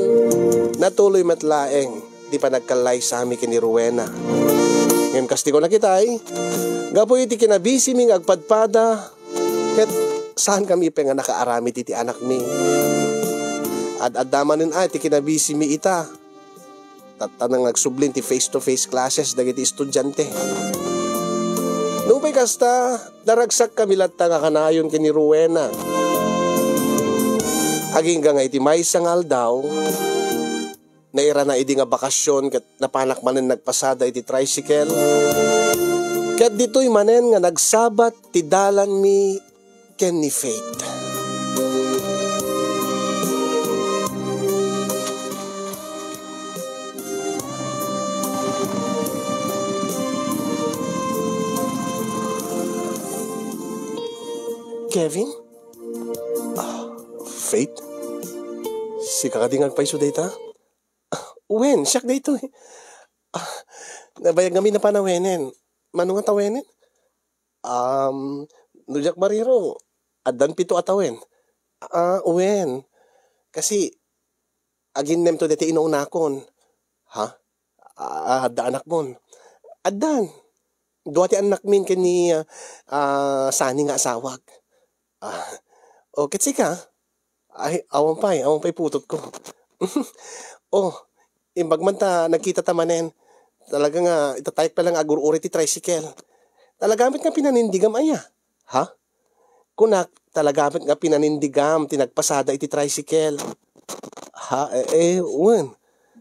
natuloy met laeng ti panagkallaysami ken ni Rowena. Ngem kas ti kunakitay, gapu iti kinabisimi nga agpadpada, ket saan kami pay nga nakaaramid iti anakmi. Ad-adda manen ay ti kinabisimi ita. Tatta nga agsublin ti face-to-face classes dagiti estudiante. Nupay kasta, naragsak kami latta nga kanayon ken ni Rowena. Agingga nga iti maysa nga aldaw, nairana idi nga bakasyon ket napanak manen nagpasada iti tricycle. Ket ditoy manen nga nagsabat ti dalanmi ken ni Faith. Kevin? Ah, Faith? Sika kadi nga agpayso dayta? Ah, wen, siak daytoy. Ah, nabayag ngamin a panawenen. Mano nga tawenen? Um, no diak mariro, addan pito a tawen. Ah, wen. Kasi, aginnemto deti inaunakon. Ha? Ah, adda anakmon? Addan. Dua ti annakmin ken ni, ah, ah, Sunny nga asawak. Ah, o, ket sika? Ay, awan pay, awan pay putotko. O, imbag man ta nagkitata manen. Talaga nga, itatayek pay la nga agur-uray ti tricycle. Talaga met nga pinanindigam aya? Ha? Kunak, talaga met nga pinanindigam ti nagpasada iti tricycle. Ha? Eh, eh, wen.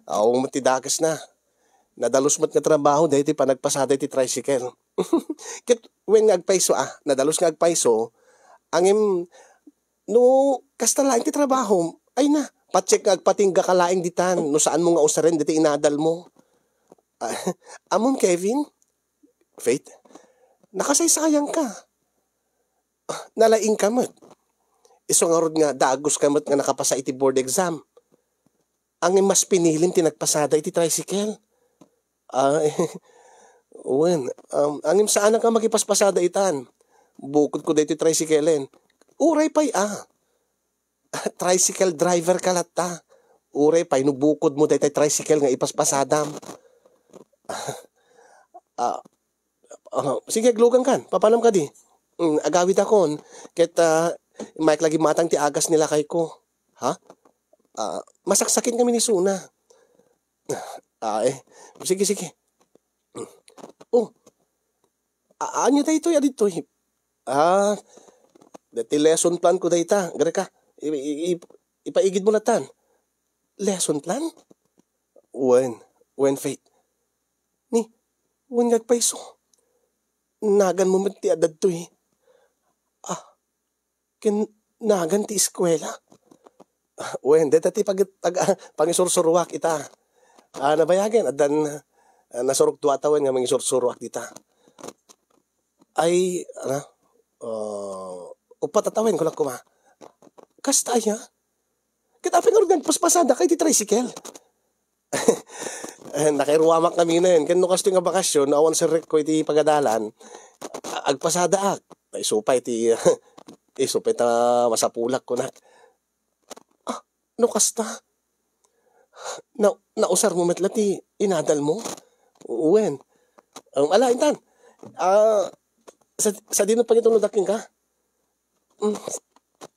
Awan met ti dakesna. Nadalus met nga trabaho daytoy panagpasada iti tricycle. Ket wen nga agpayso, ah, nadalus nga agpayso, Ngem no kasta laeng ti trabahom, ay na, patsek nga agpatingga ka laeng ditan no saan mo nga usaren daytoy inadal mo. Ah, ammom, Kevin? Faith, nakasaysayang ka. Ah, nalaing ka met. Isu ngarud nga dagus ka met nga nakapasa iti board exam. Ngem mas pinilim ti nagpasada iti tricycle. Ah, wen, um, ngem saanak nga makipaspasada itan. Bukodko daytoy tricyclen. Uray pay, ah. Tricycle driver ka latta. Uray pay no bukodmo daytoy tricycle nga ipaspasadam. Ah, ah, sige, aglugan kan. Papanam kadi? Mm, agawidakon. Ket, ah, immaek la gimatang ti agas ni lakayko. Ha? Ah, masaksakit kami ni Suna. Ah, eh. Sige, sige. Oh, a-, ania daytoy a ditoy? Ah, daytoy lesson plan ko dayta. Gareka, i-, i-, i-, ipaigid mo latan. Lesson plan? Wen, wen, Faith. Ni, wen nga agpayso. Nagan mo met ti adda ditoy. Ah, ken nagan ti eskuela. Ah, wen, deta ti pag-, pag-, pangisursuruak ita. Ah, nabayagen, addan, ah, nasurok dua tawen nga mangisursuruak dita. Ay, ano, ah, upat a tawen ko lang kuma. Kasta aya? Ket apay ngarud nga agpaspasadaka iti tricycle? Eh, nakairuamak ngamin. Ken no kastoy nga bakasyon, awan serrekko iti pagadalan, a-, agpasadaak. Ay, isu pay ti, isu pay ta masapulak, kunak. Ah, no kasta? Na-, nausar mo met la ti inadal mo? Wen. Ang ala, intan. Ah, sa, sa dino pangitunodak kenka? Mm,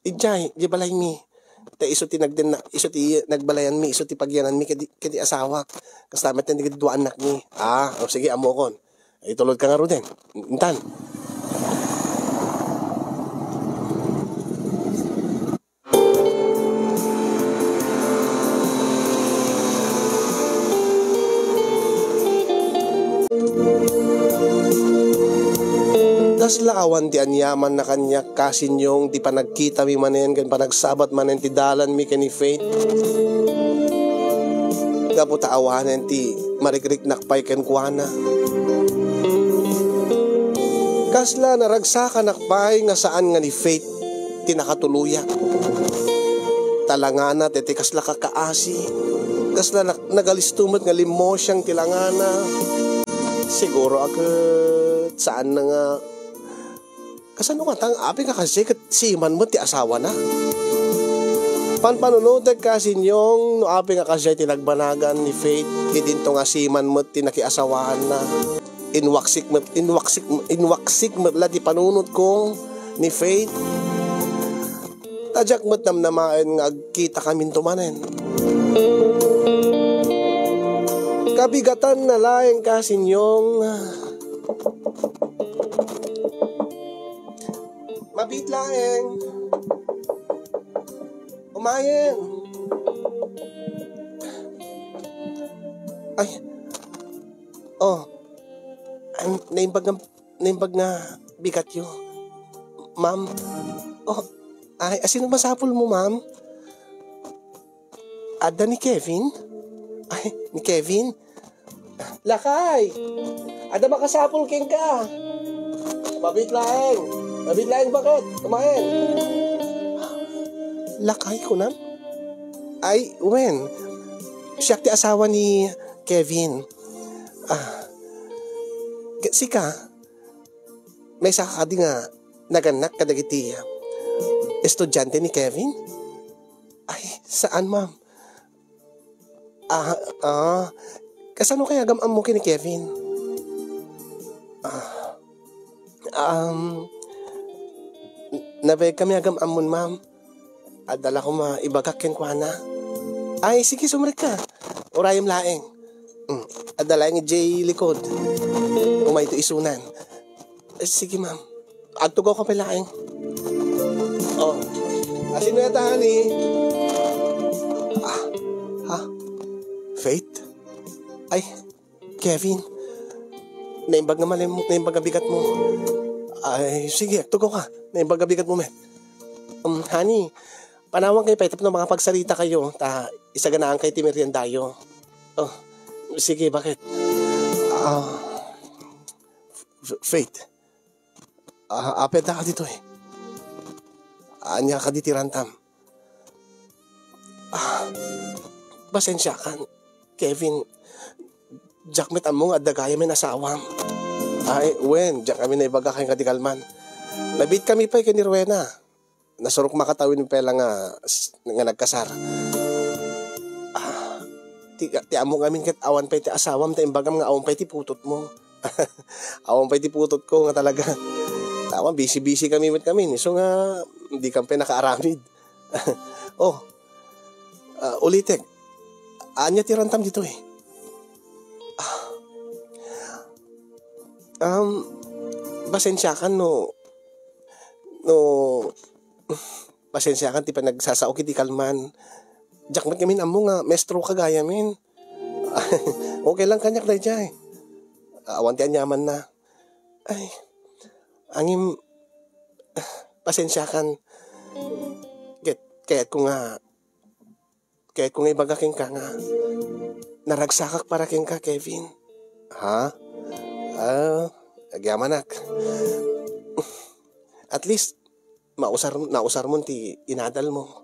idiay, di balaymi. Ta isu ti nagdenna-, isu ti nagbalayanmi, isu ti pagyananmi kadi, kadi asawak. Kasta met ti nagdua annakmi. Ah, o sige, ammokon. Itulod ka ngaruden. Intan. Kasla awan ti aniamanna kaniak, kasinyong, ti panagkitami manen ken panagsabat manen ti dalanmi ken ni Faith. Gapu ta awanen ti marikriknak pay kenkuana. Kasla naragsakanak pay nga saan nga ni Faith ti nakatuloyak. Talangana ti, ti kasla kakaasi. Kasla nak-, nagalisto met nga limmo siang ti langana. Siguro a ket saan na nga. Kasano nga tang apay nga kasi ket siman met ti asawana? Panpanunotek ka, Sinyong, no apay nga kasi ti nagbanagan ni Faith, idinto nga siman met ti nakiasawaanna. Inwaksik met, inwaksik, inwaksik met la ti panunotko ni Faith. Ta diak met namnamaen nga agkitakaminto manen. Kabigatanna laeng ka, Sinyong. Mabit laeng. Umayen. Ay. Oh. Ay, naimbag nga, naimbag nga bigatyo. Ma'am. Oh, ay, asino masapul mo, ma'am? Adda ni Kevin? Ay, ni Kevin? Lakay! Adda makasapul kenka. Mabit laeng. Mabit laeng, bakit? Kumain. Lakay, kunam? Ay, wen. Siak ti asawa ni Kevin. Ah, ke-, sika, maysa kadi nga nagannak kadagiti estudiante ni Kevin? Ay, saan, ma'am. Ah, ah, kasano kaya agam-ammo ken ni Kevin? Ah, um, nabayag kami agam-ammon, ma'am. Adda la koma ibagak kenkuana. Ay, sige, sumrekka. Urayem laeng. Mm, adda laeng idiay likod. Umayto isunan. Eh, sige, ma'am. Agtugaw ka pay laeng. Oh. Asino yata, honey? Ah, ha? Faith? Ay, Kevin. Naimbag nga malim-, naimbag nga bigat mo. Ay, sige, agtugaw ka. Naimbag nga bigat mo, met. Um, honey, panawankayo pay tapno makapagsarita kayo, ta isaganaan kayo ti meriendayo. Oh, sige, bakit? Ah, F-, Faith. Ah, apay adda ka ditoy? Ania kadi ti rantam? Ah, pasensiakan, Kevin. Diak met ammo nga adda gayam nga asawam. Ay, wen, diak kami naibaga ken kadi kalman. Nabiit kami pay ken ni Rowena. Nasurok makatawen pay la nga, nga nagkasar. Ah, ti, ti ammo ngamin ket awan pay ti asawam ta imbagam nga awan pay ti putotmo. Awan pay ti putotko nga talaga. Awan, busy-busy kami met kami. Isu nga, di kami pay nakaaramid. Oh, ah, ulitek. Ania ti rantam ditoy? Ah, um, pasensiakan no, no, pasensiakan ti panagsasao iti kalman. Diak met ngamin ammo nga maestro ka gayamin. Okay lang kaniak daydiay. Awan ti aniamanna. Ay, ngem, pasensiakan. Ket, kayatko nga, kayatko nga ibaga kenka nga naragsakak para kenka, Kevin. Ha? Ah, agyamanak. At least, mausar, nausarmon ti inadalmo.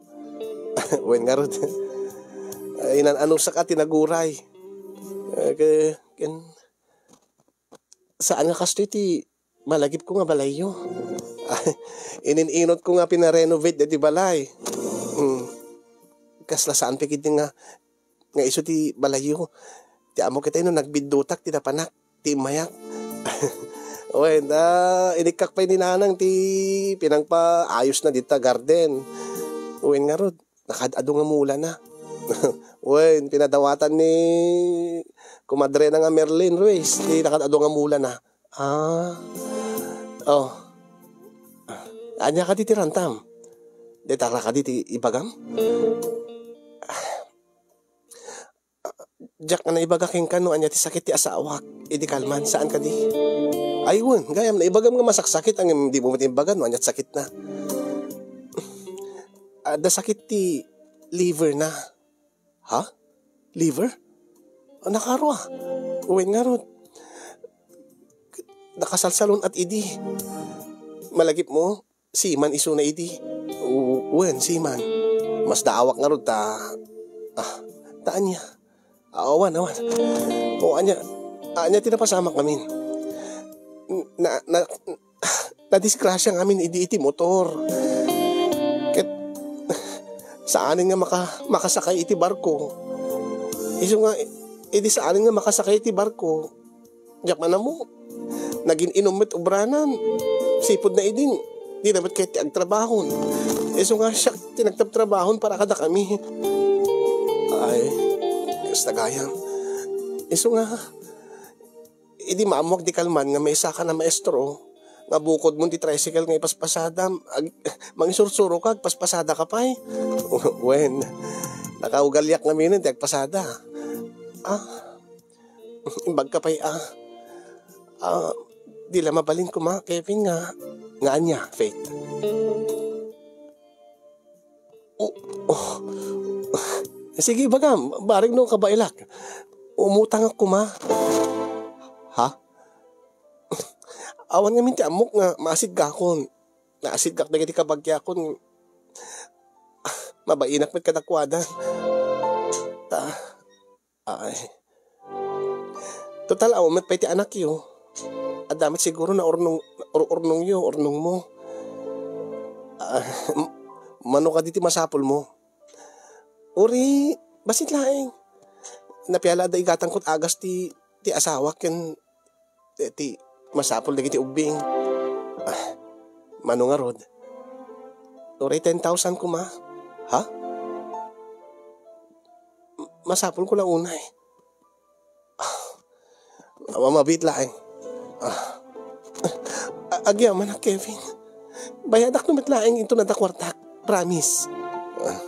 Wen ngarud. Ay, inan-anusak a tinaguray. Eh, ke-, ken, saan nga kastoy ti malagipko nga balayyo. Inin-inotko nga pinarenovate daydi balay. Hmm. Kasla saan pay ketdi nga, nga isu ti balayyo. Ti ammo ketdi no nagbiddutak ti napanak, ti immayak. Wen, ah, inikkak pay ni Nanang ti pinangpaayosna dita garden. Wen ngarud, nakaad-adu nga mulana. Wen, pinadawatan ni kumadrena nga Merlin Ruiz ti nakaad-adu nga mulana. Ah. Oh. Ania kadi ti rantam? Dayta la kadi ti ibagam? Diak nga naibaga kenka no ania ti sakit ti asawak idi kalman, saan kadi? Ay, wen, gayam, naibagam nga masaksakit, ngem dimo met imbaga no ania ti sakitna. Adda sakit ti liver na. Ha? Liver? Ah, nakaro a. Wen ngarud. Nakasalsalun-at idi. Malagipmo, seaman isuna idi. U-, wen, seaman. Masdaawak ngarud ta, ah, ta ania? Ah, awan, awan. O, ania, ania ti napasamak ngamin? Na, na, nadisgrasya ngamin idi iti motor. Ket saanen nga maka-, makasakay iti barko. Isu nga, idi saanen nga makasakay iti barko, diak man ammo. Nagin-inum met ubranan. Sipud na idin, di na met kayat ti agtrabahon. Isu nga siak ti nagtrabtrabahon para kadakami. Ay, kasta gayam. Isu nga, idi maammoak di kalman nga maysaka a maestro, nga bukodmon ti tricycle nga ipaspasadam, ag-, mangisursuroka, agpaspasadaka pay. Wen, nakaugaliak ngaminen ti agpasada. Ah, imbagka pay, ah. Ah, di la mabalin koma, Kevin, nga, nga ania, Faith? Oh, oh. Sige, ibagam, bareng no kabaelak. Umutangak koma. Ha? Awan ngamin ti ammok nga maasidgakon. Naasidgak dagiti kabagiakon. Mabainak met kadakuada. Ta, ay. Total, awan met pay ti anakyo. Adda met siguro naurnong, ur-, urnongyo, urnongmo. Ah, m-, mano kadi ti masapulmo? Uri, bassit laeng. Napiala adda igatangkot agas ti, ti asawak ken ti, ti masapul dagiti ubbing. Ah, mano ngarud? Uray ten thousand koma. Ha? M-, masapulko la unay. Ah, mamabiit laeng. Ah. A-, agyamanak, Kevin. Bayadak no met laeng inton adda kuartak. Promise. Ah.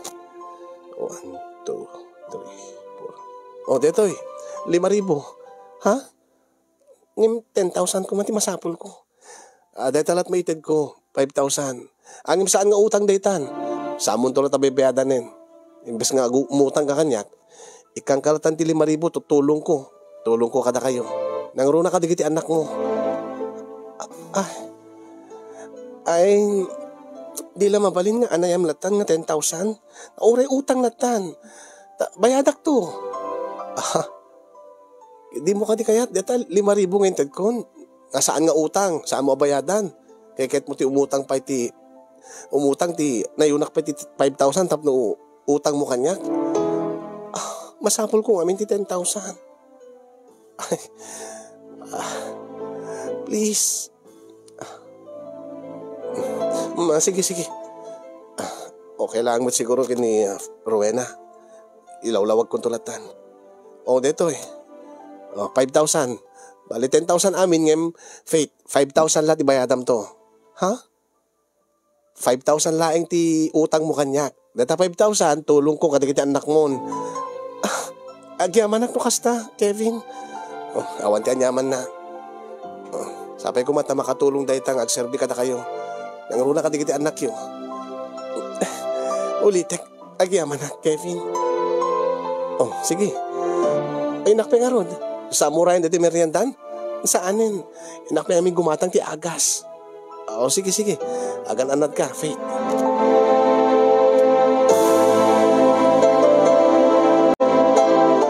One, two, three, four. O, detoy. Lima ribu. Ha? Ngem ten thousand koma ti masapulko. Ah, dayta la't maitedko, five thousand. Ngem saan nga utang daytan. Saamonto latta baybayadanen. Imbes nga agu-, umutang ka kaniak, ikkanka latta ti lima ribu, tutulongko. Tulongko kadakayo. Nangruna kadagiti annakmo. Ah, ay, di la mabalin nga anayam lattan nga ten thousand? Uray utang lattan. Ta, bayadak to. Ah, di mo kadi kayat, deta lima ribu nga intedkon. Nga saan nga utang, saan mo abayadan. Kay ket mo ti umutang pay ti, umutang ti, nayunak pay ti five thousand tapno utang mo kaniak. Ah, masapul ko ngamin ti ten thousand. Ay, ah, please. Ah, ma, sige, sige. Ah, okay lang met siguro ken ni, ah, Rowena. Ilawlawagkonto lattan. O, detoy. O, five thousand. Bali, ten thousand amin, ngem, Faith, five thousand la ti bayadam to. Ha? Five thousand laeng ti utang mo kaniak. Data five thousand, tulongko kadagiti annakmon. Ah, agyamanak no kasta, Kevin. O, awan ti anyamanna. O, sapay koma ta makatulong dayta nga agserbi kadakayo. Nangruna kadagiti annakyo. Ulitek, agyamanak, Kevin. O, sige. Ay, innak pay ngarud. Saan mo rayen dati meriendan? Saanen? Innak pay amin gumatang ti agas. O, sige, sige. Agan-annad ka, Faith.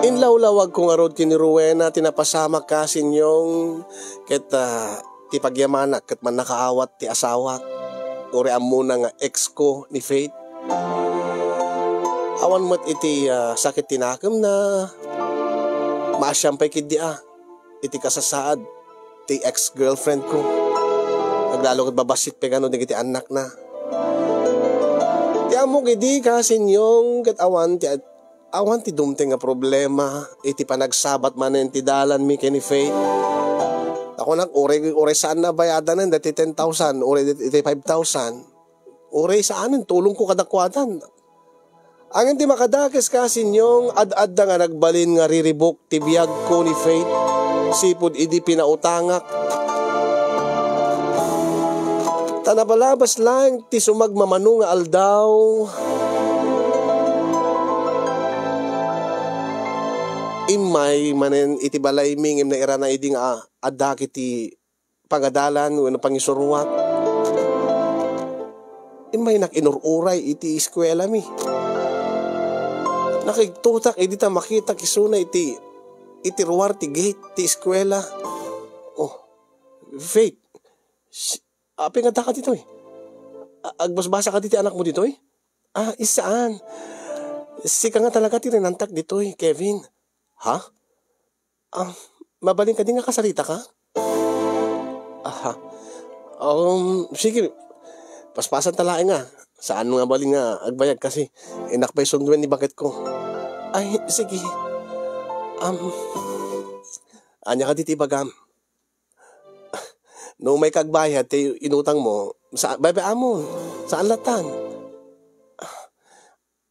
Inlawlawag ko ngarud ken ni Rowena ti napasamak ka, Sinyong, ket, ah, ti pagyamanak ket mannakaawat ti asawak. Uray ammona nga ex ko ni Faith. Awan met iti, ah, sakit ti nakemna. Maasiam pay ketdi a iti kasasaad ti ex-girlfriend ko. Aglalo ket babassit pay kano dagiti annakna. Ti ammok idi ka, Sinyong, ket awan ti, awan ti dumteng nga problema iti panagsabat manen ti dalanmi ken ni Faith. Ako nak, uray, uray saan na bayadanan dati ten thousand, uray iti five thousand. Uray saanen, tulongko kadakuada. Ngem ti makadakes ka, Sinyong, ad-adda nga nagbalin nga riribuk ti biagko ni Faith, sipud idi pinautangak. Ta napalabas laeng ti sumagmamano nga aldaw. Immay manen iti balaymi ngem nairana idi nga adda iti pangadalan wenno pangisuruak. Immaynak inur-uray iti eskuelami. Nakigtotak idi ta makitak isuna iti, iti ruar ti gate ti eskuela. Oh, Faith, si-, apay nga addaka ditoy? A-, agbasbasa ka diti anakmo ditoy? Ah, isaan? Sika nga talaga ti rinantak ditoy, Kevin. Ha? Ah, mabalin kadi nga kasarita ka? Aha. Um, sige. Paspasan ta laeng, ah. Saan nga balin nga agbayag kasi innak pay sunduen ni baketko. Ay, sige. Um, ania kadi ti ibagam? No umay ka agbayad ti inutang mo, sa, babaamon. Saan latan?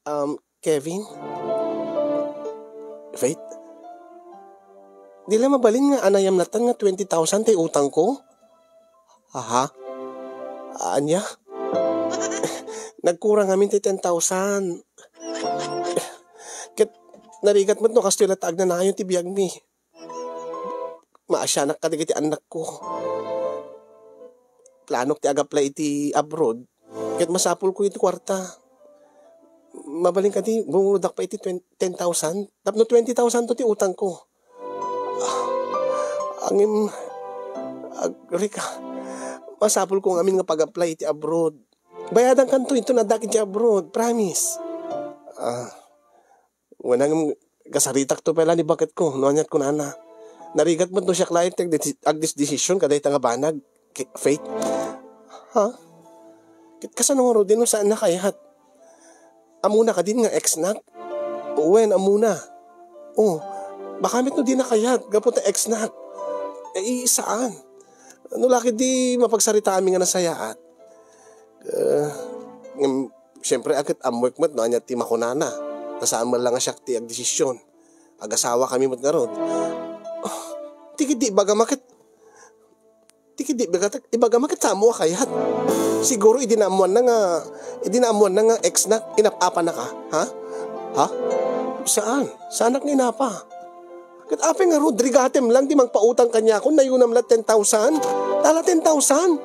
Um, Kevin? Faith? Di la mabalin nga anayam latan nga twenty thousand ti utangko? Aha? Ania? Nagkurang amin ti ten thousand. Ket narigat met no kastoy latta agnanayon ti biagmi. Maasianak kadagiti annakko. Planok ti ag-apply iti abroad. Ket masapulko iti kuarta. Mabalin kadi, bumurodak pay iti twen-, ten thousand? Tapno twenty thousand to ti utangko. Ah, ngem, ag-, Rica, masapulko ngamin nga pag-apply iti abroad. Bayadankanto inton addak iti abroad, promise. Ah, Wen, ngem kasaritakto pay la ni baketko, no aniat kunana. Narigat met no siak laeng ti agdesi-, agdesdesisyon kadayta nga banag, Ke-, Faith. Ha? Ket kasano ngarud no saan na kayat? Ammona kadin nga ex-nak? Wen, ammona. Oh, baka met no di na kayat, gapu ta ex-nak. Eh, saan? No la ket di mapagsaritaami nga nasayaat. Eh, ngem, siyempre, a ket ammoek met no ania ti makunana. Ta saan man la nga siak ti agdesisyon. Agasawakami met ngarud. Oh, ti ket di ibagam a ket, Ket di, ibagatak, ibagam ket saanmo a kayat. Siguro idi naammoanna nga, idi naammoanna nga ex na, inap-apanna ka, ha? Ha? Saan? Saanak nga inapa? Ket apay ngarud, rigatem lang ti mangpautang kaniakon, nayunam la ten thousand? Tala ten thousand?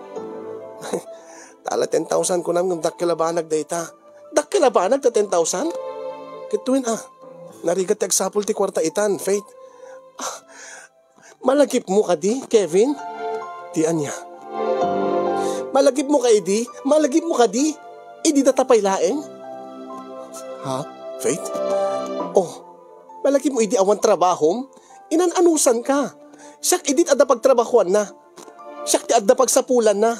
Tala ten thousand kunam ngem dakkel a banag dayta. Dakkel a banag ta ten thousand? Ket wen a, narigat ti agsapul ti kuarta itan, Faith. Ah, malagipmo kadi, Kevin? Ti ania? Malagipmo ka idi? Malagipmo kadi? Idi data pay laeng? Ha? Faith? Oh, malagipmo idi awan trabahom? Inan-anusan ka. Siak idi adda pagtrabahoanna. Siak ti adda pagsapulanna.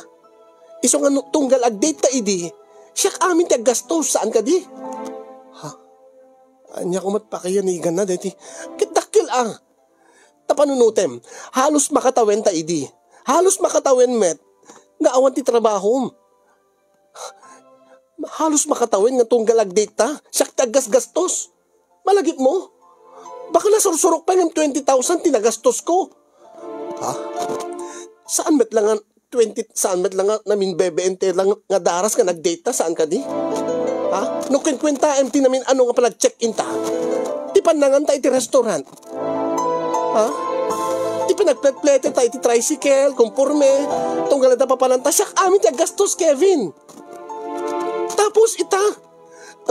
Isu nga no, tunggal ag-date ta idi, siak amin ti aggastos, saan kadi? Ha? Ania ko met pakayaniganna daytoy? Ket dakkel a. Ta panunutem, halos makatawen ta idi. Halos makatawen met nga awan ti trabahom. Halos makatawen nga tunggal ag-date ta, siak ti aggasgastos. Malagipmo? Baka nasursurok pay ngem twenty thousand ti nagastosko. Ha? Saan met la nga twenty, saan met la nga naminbebe enter lang nga daras nga nag-date ta, saan kadi? Ha? No kuenkuentaem ti namin-ano nga panag-check-in ta. Ti pannangan ta iti restaurant. Ha? Ti panagpletplete ta iti tricycle, konporme. Tunggal adda papanan ta, siak amin ti aggastos, Kevin. Tapos ita,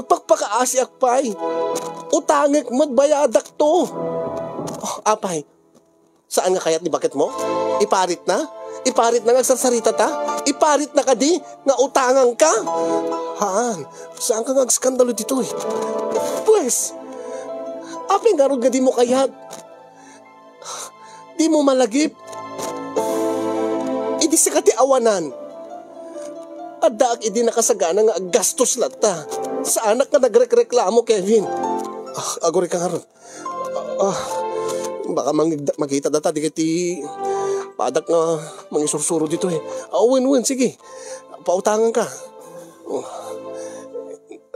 agpakpakaasiak pay. Utangek met bayadakto. Oh, apay, saan nga kayat ni baketmo? Iparitna? Iparitna nga agsarsarita ta? Iparitna kadi nga utangangka? Haan, saanka nga agskandalo ditoy? Pues, apay ngarud nga dimo kayat? Dimo malagip? Idi sika ti awanan. Addaak idi nakasagana nga aggastos latta. Saanak nga nagrekreklamo, Kevin. Ah, agurika ngarud. Ah, baka mangigda-, makita data, di kiti padak nga mangisursuro ditoy. Ah, wen, wen, sige. Pautangan ka. Oh.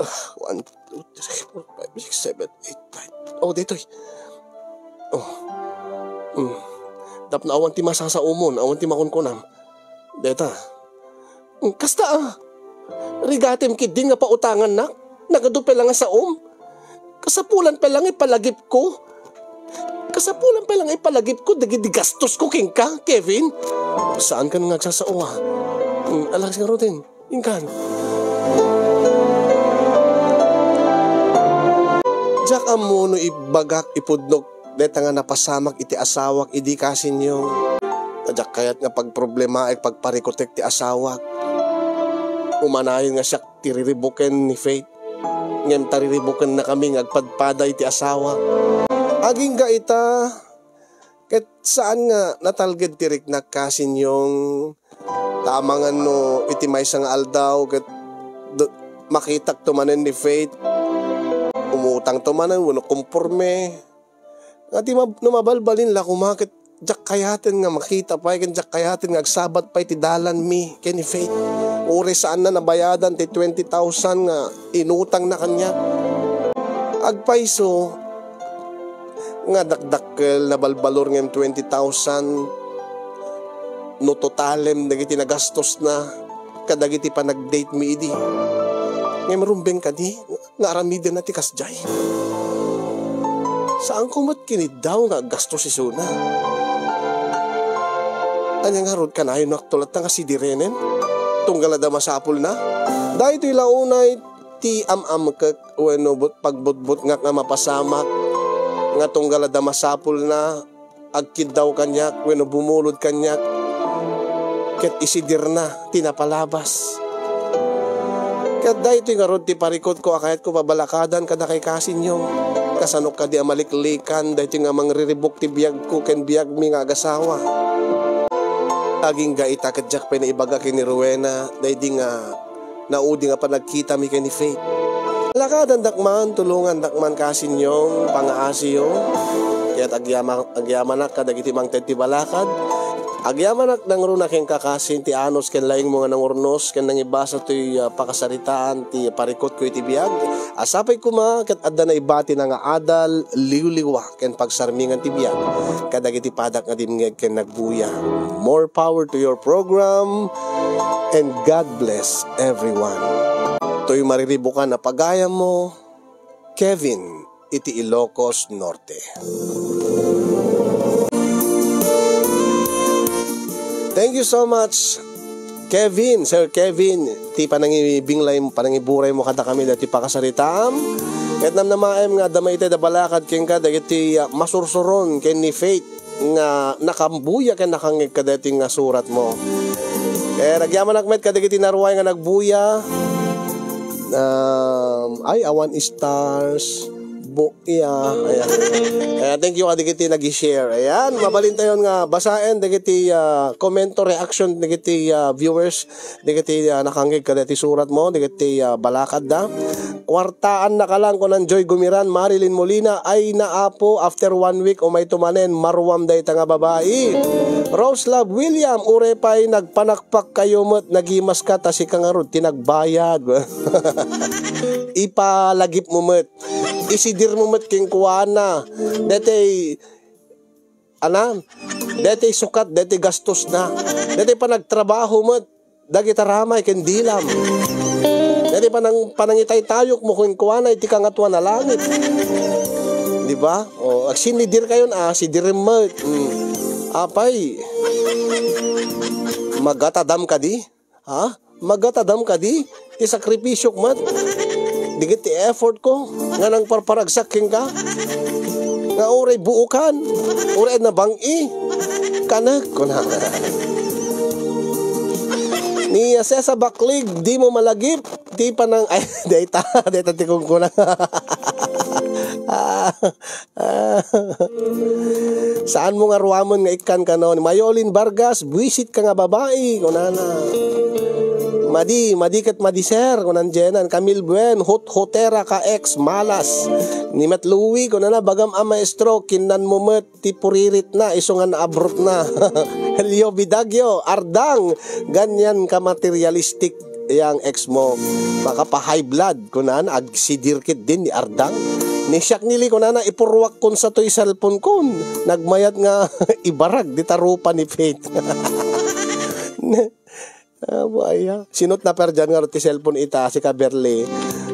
Ah, one, two, three, four, five, six, seven, eight, nine. Oh, ditoy. Oh. Mm. Tapno awan ti masasaomon, awan ti makunkunam. Deta. Mm, kasta, ah. Rigatem ketdi nga pautangannak. Nagadu pay la nga saom. Kasapulan pay la nga ipalagipko. Kasapulan pay la nga ipalagipko dagiti gastosko kenka, Kevin. Saankan nga agsasao, ah. Mm, alas nga Roden. Inkan. Diak ammo no ibagak ipudnok deta nga napasamak iti asawak idi, Kasinyong. Ta diak kayat nga pagproblemaek, pagparikutek ti asawak. Umanayon nga siak ti riribuken ni Faith. Ngem ta riribukennakami nga agpadpada iti asawak. Agingga ita, ket saan nga natalged ti riknak, Kasinyong. Ta amangan no iti maysa nga aldaw ket do-, makitakto manen ni Faith, umutangto manen wenno komporme. Nga ti mab-, no mabalbalin la koma ket diak kayaten nga makita pay ken diak kayaten nga agsabat pay ti dalanmi ken ni Faith. Uray saanna nabayadan ti twenty thousand nga inutangna kaniak. Agpayso, nga dakdakkel, nabalbalor ngem twenty thousand no totalem dagiti nagastosna kadagiti panagdate mi idi. Ngem rumbeng kadi nga aramidenna ti kasdiay. Saanko met kiniddaw nga aggastos isuna. Ania ngarud, kanayon no akto latta nga sidirenen? Tunggal adda masapulna? Daytoy la unay ti am-amkek wenno but-, pagbutbutngak nga mapasamak nga tunggal adda masapulna, agkiddaw kaniak wenno bumulod kaniak ket isidirna ti napalabas. Ket daytoy ngarud ti parikutko a kayatko pabalakadan kadakay, Kasinyong. Kasano kadi a maliklikan daytoy nga mangriribuk ti biagko ken biagmi nga agasawa? Agingga ita ket diak pay naibaga ken ni Rowena daydi nga naudi nga panagkitami ken ni Faith. Lakadandak man, tulongandak man, Kasinyong, pangaasiyo. Ket agyama-, agyamanak kadagiti mangted ti balakad. Agyamanak nangruna kenka, kasin, ti anus ken laingmo nga nangurnos ken nangibasa toy, ah, pakasaritaan ti parikutko iti biag. A sapay koma ket adda naibatina nga adal, liwliwa, ken pagsarmingan ti biag kadagiti padak nga dimngeg ken nagbuya. More power to your program, and God bless everyone. Toy mariribukan a pagayammo, Kevin iti Ilocos Norte. Thank you so much, Kevin, Sir Kevin, ti panangibinglay, panangiburaymo kadakami dati pakasaritaam. Ket namnamaem nga adda maitedda balakad kenka dagiti, ah, masursuron ken ni Faith nga nakambuya ken nakangngeg kadagiti nga suratmo. Eh, agyamanak met kadagiti naruay nga nagbuya. Um, ay, awan stars. Bu-, iya, ayan. Ayan, thank you kadagiti nag-share. Ayan, mabalintayon nga basaen dagiti, ah, komento, reaction dagiti, ah, viewers, dagiti, ah, nakangngeg kadagiti suratmo, dagiti, ah, balakadda. Kwartaannaka lang, kunan Joy Gumiran, Marilyn Molina, ay na, Apo, after one week, umayto manen, maruam dayta nga babai. Rose Love William, uray pay nagpanakpak kayo met, nagimaska ta sika ngarud ti nagbayad. Ipalagipmo met. Isidirmo met kenkuana. Daytoy, ana, daytoy sukat, daytoy gastosna. Daytoy panagtrabaho met. Dagita ramay ken dilam. Daytoy panang-, panangitaytayokmo kenkuana iti Kangatoan a Langit. Di ba? O, agsinidir kayon, ah, sidirem met. Mm. Apay, magatadam kadi? Ha? Magatadam kadi? Ti sakripisyok met? Digit ti effort ko nga nangparparagsak kenka? Nga uray buokan, uray nabang-i, kanek, kuna. Ni Sesa Baklig, di mo malagip, di pa nang, ay, dayta, dayta ti kunkuna. Ah, ah. Saan mo nga ruamen nga ikkan kano? Ni Mayolin Vargas, buisit ka nga babai, kunana. Madi, madi ket madi, sir, kunan Jenan. Camille Buen, hot-hotera ka, ex, malas. Ni Met Louie, kunana, bagam a maestro, kinnan mo met ti puririt na, isu nga naabrot na. Helio Bidagio, Ardang, ganyan ka materialistic yang ex mo. Makapa-high blood, kunan, agsidir ketdin ni Ardang. Ni siak nili, kunana, ipurruak kon sa toy cellphone kon. Nagmayat nga ibarag dita rupa ni Faith. Aba, aya. Sinot na perdian nga ti cellphone ita, si Kaberli.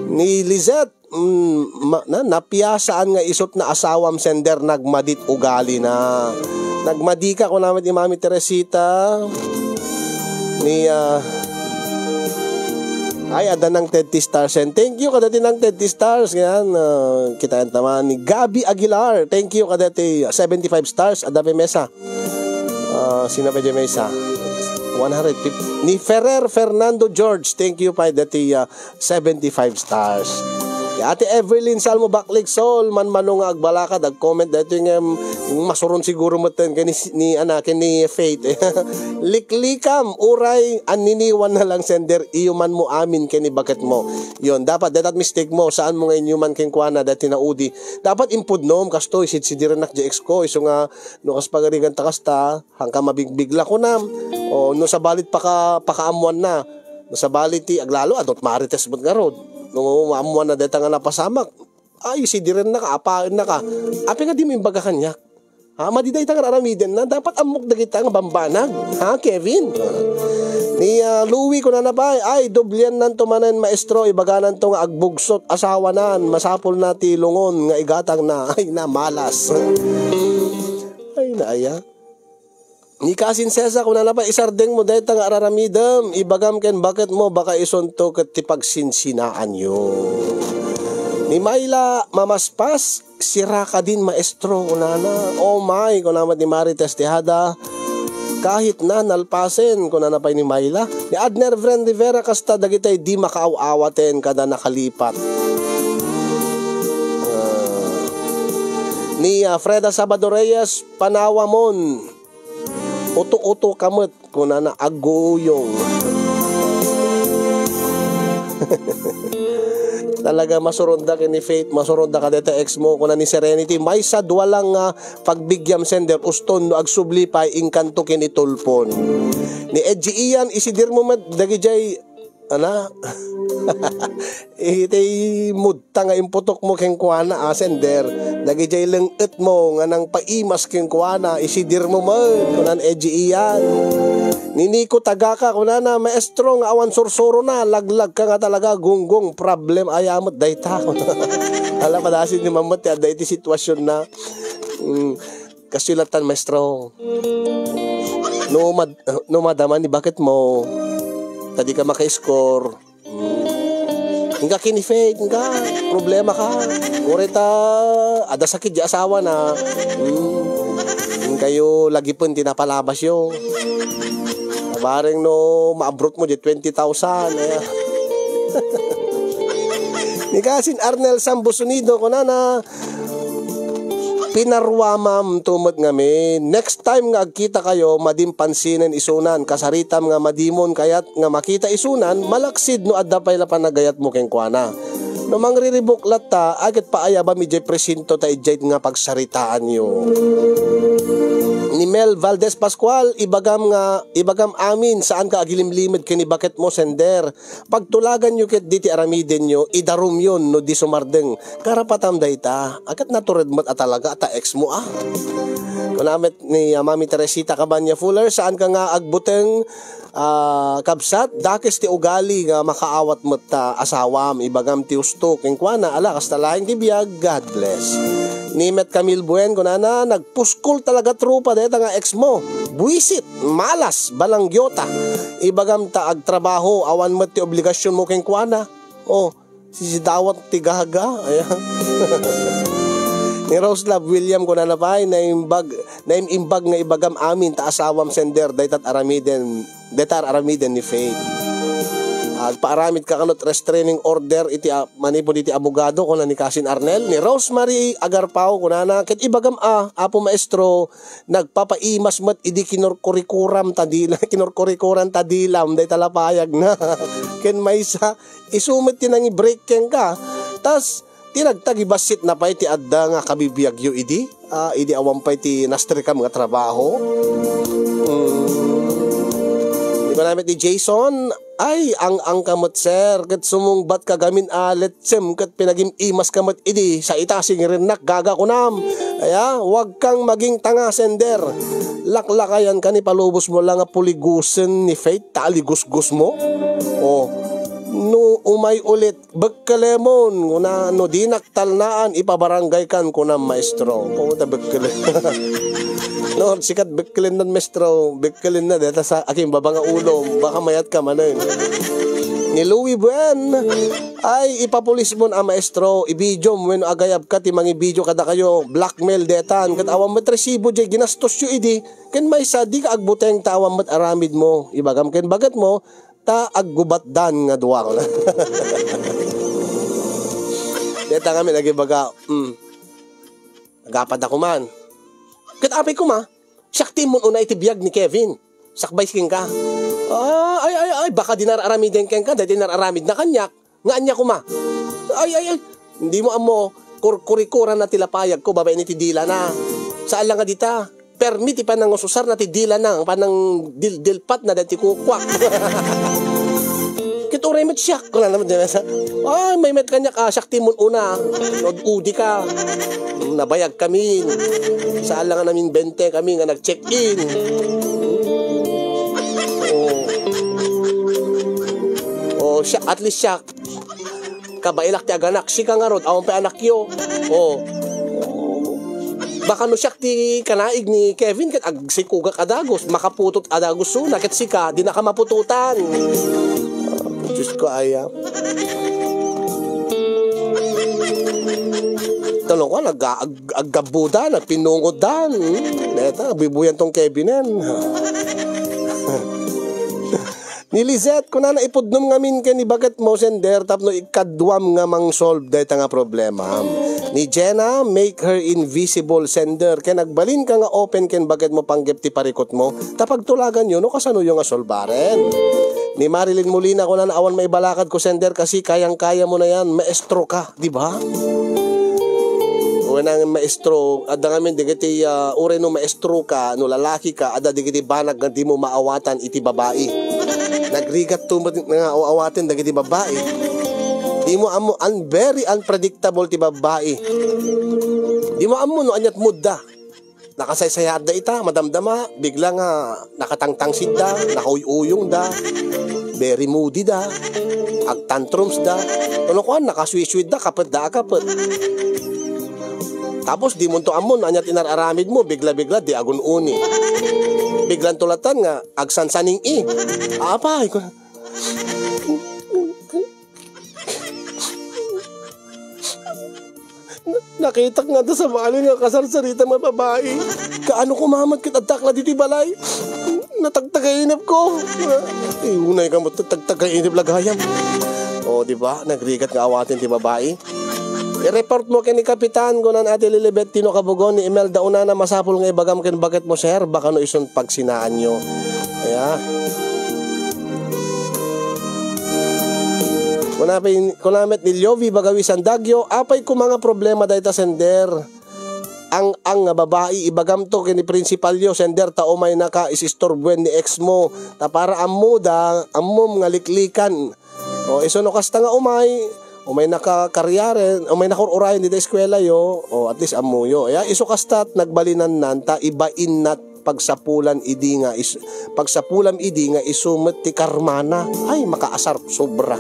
Ni Lizette, mm, ma-, na, napiasaan nga isut na asawam sender nagmadit ugali na. Nagmadika, kuna met ni Mami Teresita. Ni, ah, ay, adda nang Ted T Stars. And thank you, kadati nang Ted T Stars. Yan, ah, kita yan taman. Ni Gabby Aguilar. Thank you, kadati, seventy-five stars. Adda pa mesa. Ah, sino pa dyan may isa? One hundred fifty. Ni Ferrer Fernando George, thank you pa dati, ah, seventy-five stars. Ni Ate Evelyn Salmo Baklik Sol, manmano nga agbalakad, ag-comment dati nga, mm, masuron siguro meten kay ni, ni, ana, kay ni Faith. Liklikam, uray, anniniwan na lang sender, iyo man mo amin kay ni baket mo. Yon, dapat, dapat mistake mo, saan mo nga inyuman kenkuana, dati naudi. Dapat impudnom, kastoy, sidsidirenak di ex ko, isu nga, no kas pagarigan ta kasta, Hangka mabigbigla kunam. O, no sabalit paka-, pakaammuanna. No sabalit ti aglalo, adut marites met ngarud. No maammuanna dayta nga napasamak. Ay, sidiriennaka, apaennaka. Apay nga dimo imbaga kaniak? Ha, madi dayta nga aramiden na. Dapat ammok dagita nga bambanag. Ha, Kevin? Ni, ah, Louie, kunana pay, ay, dobliannanto manen, maestro, ibagananto nga agbugsot, asawanan, masapulna ti lungon nga igatangna. Ay, na, malas. Ay, na, aya. Ni Kasin Sesa, kunana pay, isardengmo dayta nga araramidem, ibagam ken baket mo, baka isunto ket ti pagsinsinaanyo. Ni Myla Mamaspas, sira kadin, maestro, kunana. Oh my, kuna met ni Marites Tejada, kahit na nalpasen, kunana pay ni Myla. Ni Adner Vren Rivera, kasta dagitay di makaaw-awaten kada nakalipat. Ah. Ni, ah, Freda Sabado Reyes, Panawamon. Uto-uto ka met, kunana, aguyong. Talaga, masuronda ken ni Faith, masuronda kadayta ex mo, kuna ni Serenity, maysa dua lang nga pagbigyam sender, uston no agsubli pay, inkanto ken itulpon. Ni Edgy Ian, isidir mo met, dagijay, ana? Itay mood ta nga imputok mo kenkuana, a, sender. Dagijay leng-et mo nga nangpaimas kenkuana, isidir mo met, kunan Edgy Ian. Ni Nico Tagaka, kunana, "Maestro, nga awan sursurona, laglag ka nga talaga, gunggong, problem, ayamet, dayta." Ala, padasin ni Mamet, ti adda iti sitwasyon na. Mm, kasulatan, maestro. No mad-, no madama ni bakit mo, ta di ka maka-score. Inka ken ni Faith, inka, problema ka. Uray ta, adda sakit di asawa na. Hmm. Inkayo lagipen ti napalabasyo. Bareng no, maabrot mo di twenty thousand. Aya. Ni Kasin Arnel Sambo Sonido, kunana, Pinaruamam to met ngamin. Next time nga agkita kayo, madim pansinen isunan, kasaritam nga madimon kayat nga makita isunan, malaksid no adda pay la panagayat mo kenkuana. No mangriribuk latta, aget paayabam idiay presinto ta idiay nga pagsaritaanyo. Ni Mel Valdez Pascual, ibagam nga, ibagam amin, saan ka agilimlimed ken ni baket mo, sender. Pagtulaganyo ket diti aramidenyo, idarumyon no di sumardeng. Karapatam dayta, a, ket natured met a talaga ta ex mo, a. Kuna met ni, a, Mami Teresita Cabanya Fuller, saan ka nga agbuteng, a, kabsat, dakes ti ugali nga makaawat met ta asawam, ibagam ti husto kenkuana, ala, kasta laeng ti biag, God bless. Ni Met Camille Buen, kunana, nagpuskol talaga tropa dayta nga ex mo. Buisit, malas, balangyota. Ibagam ta agtrabaho, awan met ti obligasion mo kenkuana. O, sisidawat ti gaga. Ayan. Ni Rose Love William, kunana pay, naimbag, naim-imbag nga ibagam amin ta asawam sender, daytat aramiden, dayta aramiden ni Faith. Agpaaramid ka kanot restraining order iti a-, manipud iti abogado, kuna ni Kasin Arnel. Ni Rosemary Agarpao, kunana, ket ibagam a, Apo Maestro, nagpapaimas met idi kinurkurikuram ta dila-, kinurkurikuran ta dilam, dayta la payag na. Ken maysa, isu met ti nangi-break kenka. Tas, ti nagtagibassit na pay ti adda nga kabibiagyo idi, a, idi awan pay ti nastrikam nga trabaho. Hmm. Di ba namin ni Jason? Ay, ang-ang ka met, sir, ket sumungbat ka gamin a letsem ket pinagim-imas ka met idi, sa ita singirinnak gaga kunam. Aya, wag kang maging tanga, sender. Laklakayan ka ni palubos mo lang nga puligusen ni Faith, ta ligusgos mo. O, no umay ulit, bekkelemon, kuna, no dinak talnaan, ipabarangay kan, kuna maestro. Pumunta bekkelen. No, sikat bekkelennan, maestro. Bekkelenna, deta sa aking baba nga ulo. Baka mayat ka manen. Ni Louie Buen, ay, ipapulis mon a maestro, ibidiom, wenno agayab ka ti mangibidio kadakayo, blackmail detan, ket awan met resibo jay ginastosyo idi, ken maysa, di ka agbuteng ta awan met aramid mo. Ibagam ken baket mo, ta aggubatdan nga dua, kuna. Deta ngamin agibaga, mm, agapada kuman. Ket apay kuma, siak ti immun-una iti biag ni Kevin. Sakbay kenka. Ah, ay, ay, ay, baka di nar-aramiden kenka, daydi nar-aramidna kaniak. Nga ania kuma? Ay, ay, ay, dimo ammo, kurkurikuran na ti lapayag ko, babaen iti dilana. Saan lang nga dita. Permi ti panangususar na ti dila na, panang dil-, dilpat na dati kukwak. Ket uray met siak, kuna naman dyan sa, ay, may met kaniak, a, siak ti immun-una, udi ka. Nabayag kami. Saan lang nga namin bente kami nga nag-check-in. Oh. Oh, siak, at least siak. Kabaelak ti aganak, sika ngarud, awan pay anakyo. Oh. Baka no siak ti kanaig ni Kevin, ket agsikugak a dagus, makaputot a dagus suna, ket sika, di naka maputotan. Diyos ko, aya. Talong ko, nag-, ag-, aggabudan, nagpinungodan. Hmm, neta, bibuyan tong Kevinen. Ni Lizette, kunana, ipudnom ngamin ken ni baket mo, sender, tapno ikaduam nga mang-solve dayta nga problema. Ni Jenna, make her invisible, sender, ken agbalin ka nga open ken baket mo panggep ti parikot mo, ta pagtulagan yo no kasano yo nga solbaren. Ni Marilyn Molina, kunana, awan maibalakad ko, sender, kasi kayang-kaya mo na yan, maestro ka, di ba? Wenno maestro, adda ngamin dagiti, ah, uray no maestro ka, no lalaki ka, adda dagiti banag nga dimo maawatan iti babai. Nagrigat to met nga awaten dagiti babai. Dimo ammo, un-, very unpredictable ti babai. Dimo ammo no aniat mood da. Nakasaysayaatda ita, madamdama, bigla nga nakatangtangsigda, nakauyuyongda, very moody da, agtantrumsda. Kuno kuan, nakasweet-sweet da, kapetda a kapet. Tapos dimonto ammo no ania ti inar-aramidmo, bigla-bigla di agun-uni. Biglanto latta nga agsansaning-i. Apay, ku-, na-, nakitak nga adda sabali nga kasarsarita nga babai. Kaano ko mamat ket addak la ditoy balay? Natagtagainep ko. Ay, unay ka mo, tagtagainep lagayam. O, di ba? Nagrigat nga awaten ti babai. I-report mo ken ni Kapitan, kunan Ate Lilibet Tino Kabugon ni Imelda Unana, masapul nga ibagam ken baket mo, sir, baka no isun pagsinaanyo. Aya. Kuna pay, kuna met ni Liovi Bagawisan Dagyo, apay ko mga problema dayta, sender. Ang, ang nga babai, ibagam to ken ni prinsipalyo, sender, ta umayna ka isistorbuen ni ex mo. Ta para ammoda, ammom nga liklikan. O, isu no kasta nga umay, umay naka career-en, umay nakaur-urayen dita eskuela yo, o, at least ammo yo. Ya, isu kasta, nagbalinannan, ta ibain nat pagsapulan idi nga is-, pagsapulam idi nga isu met ti karmana. Ay, makaasar sobra.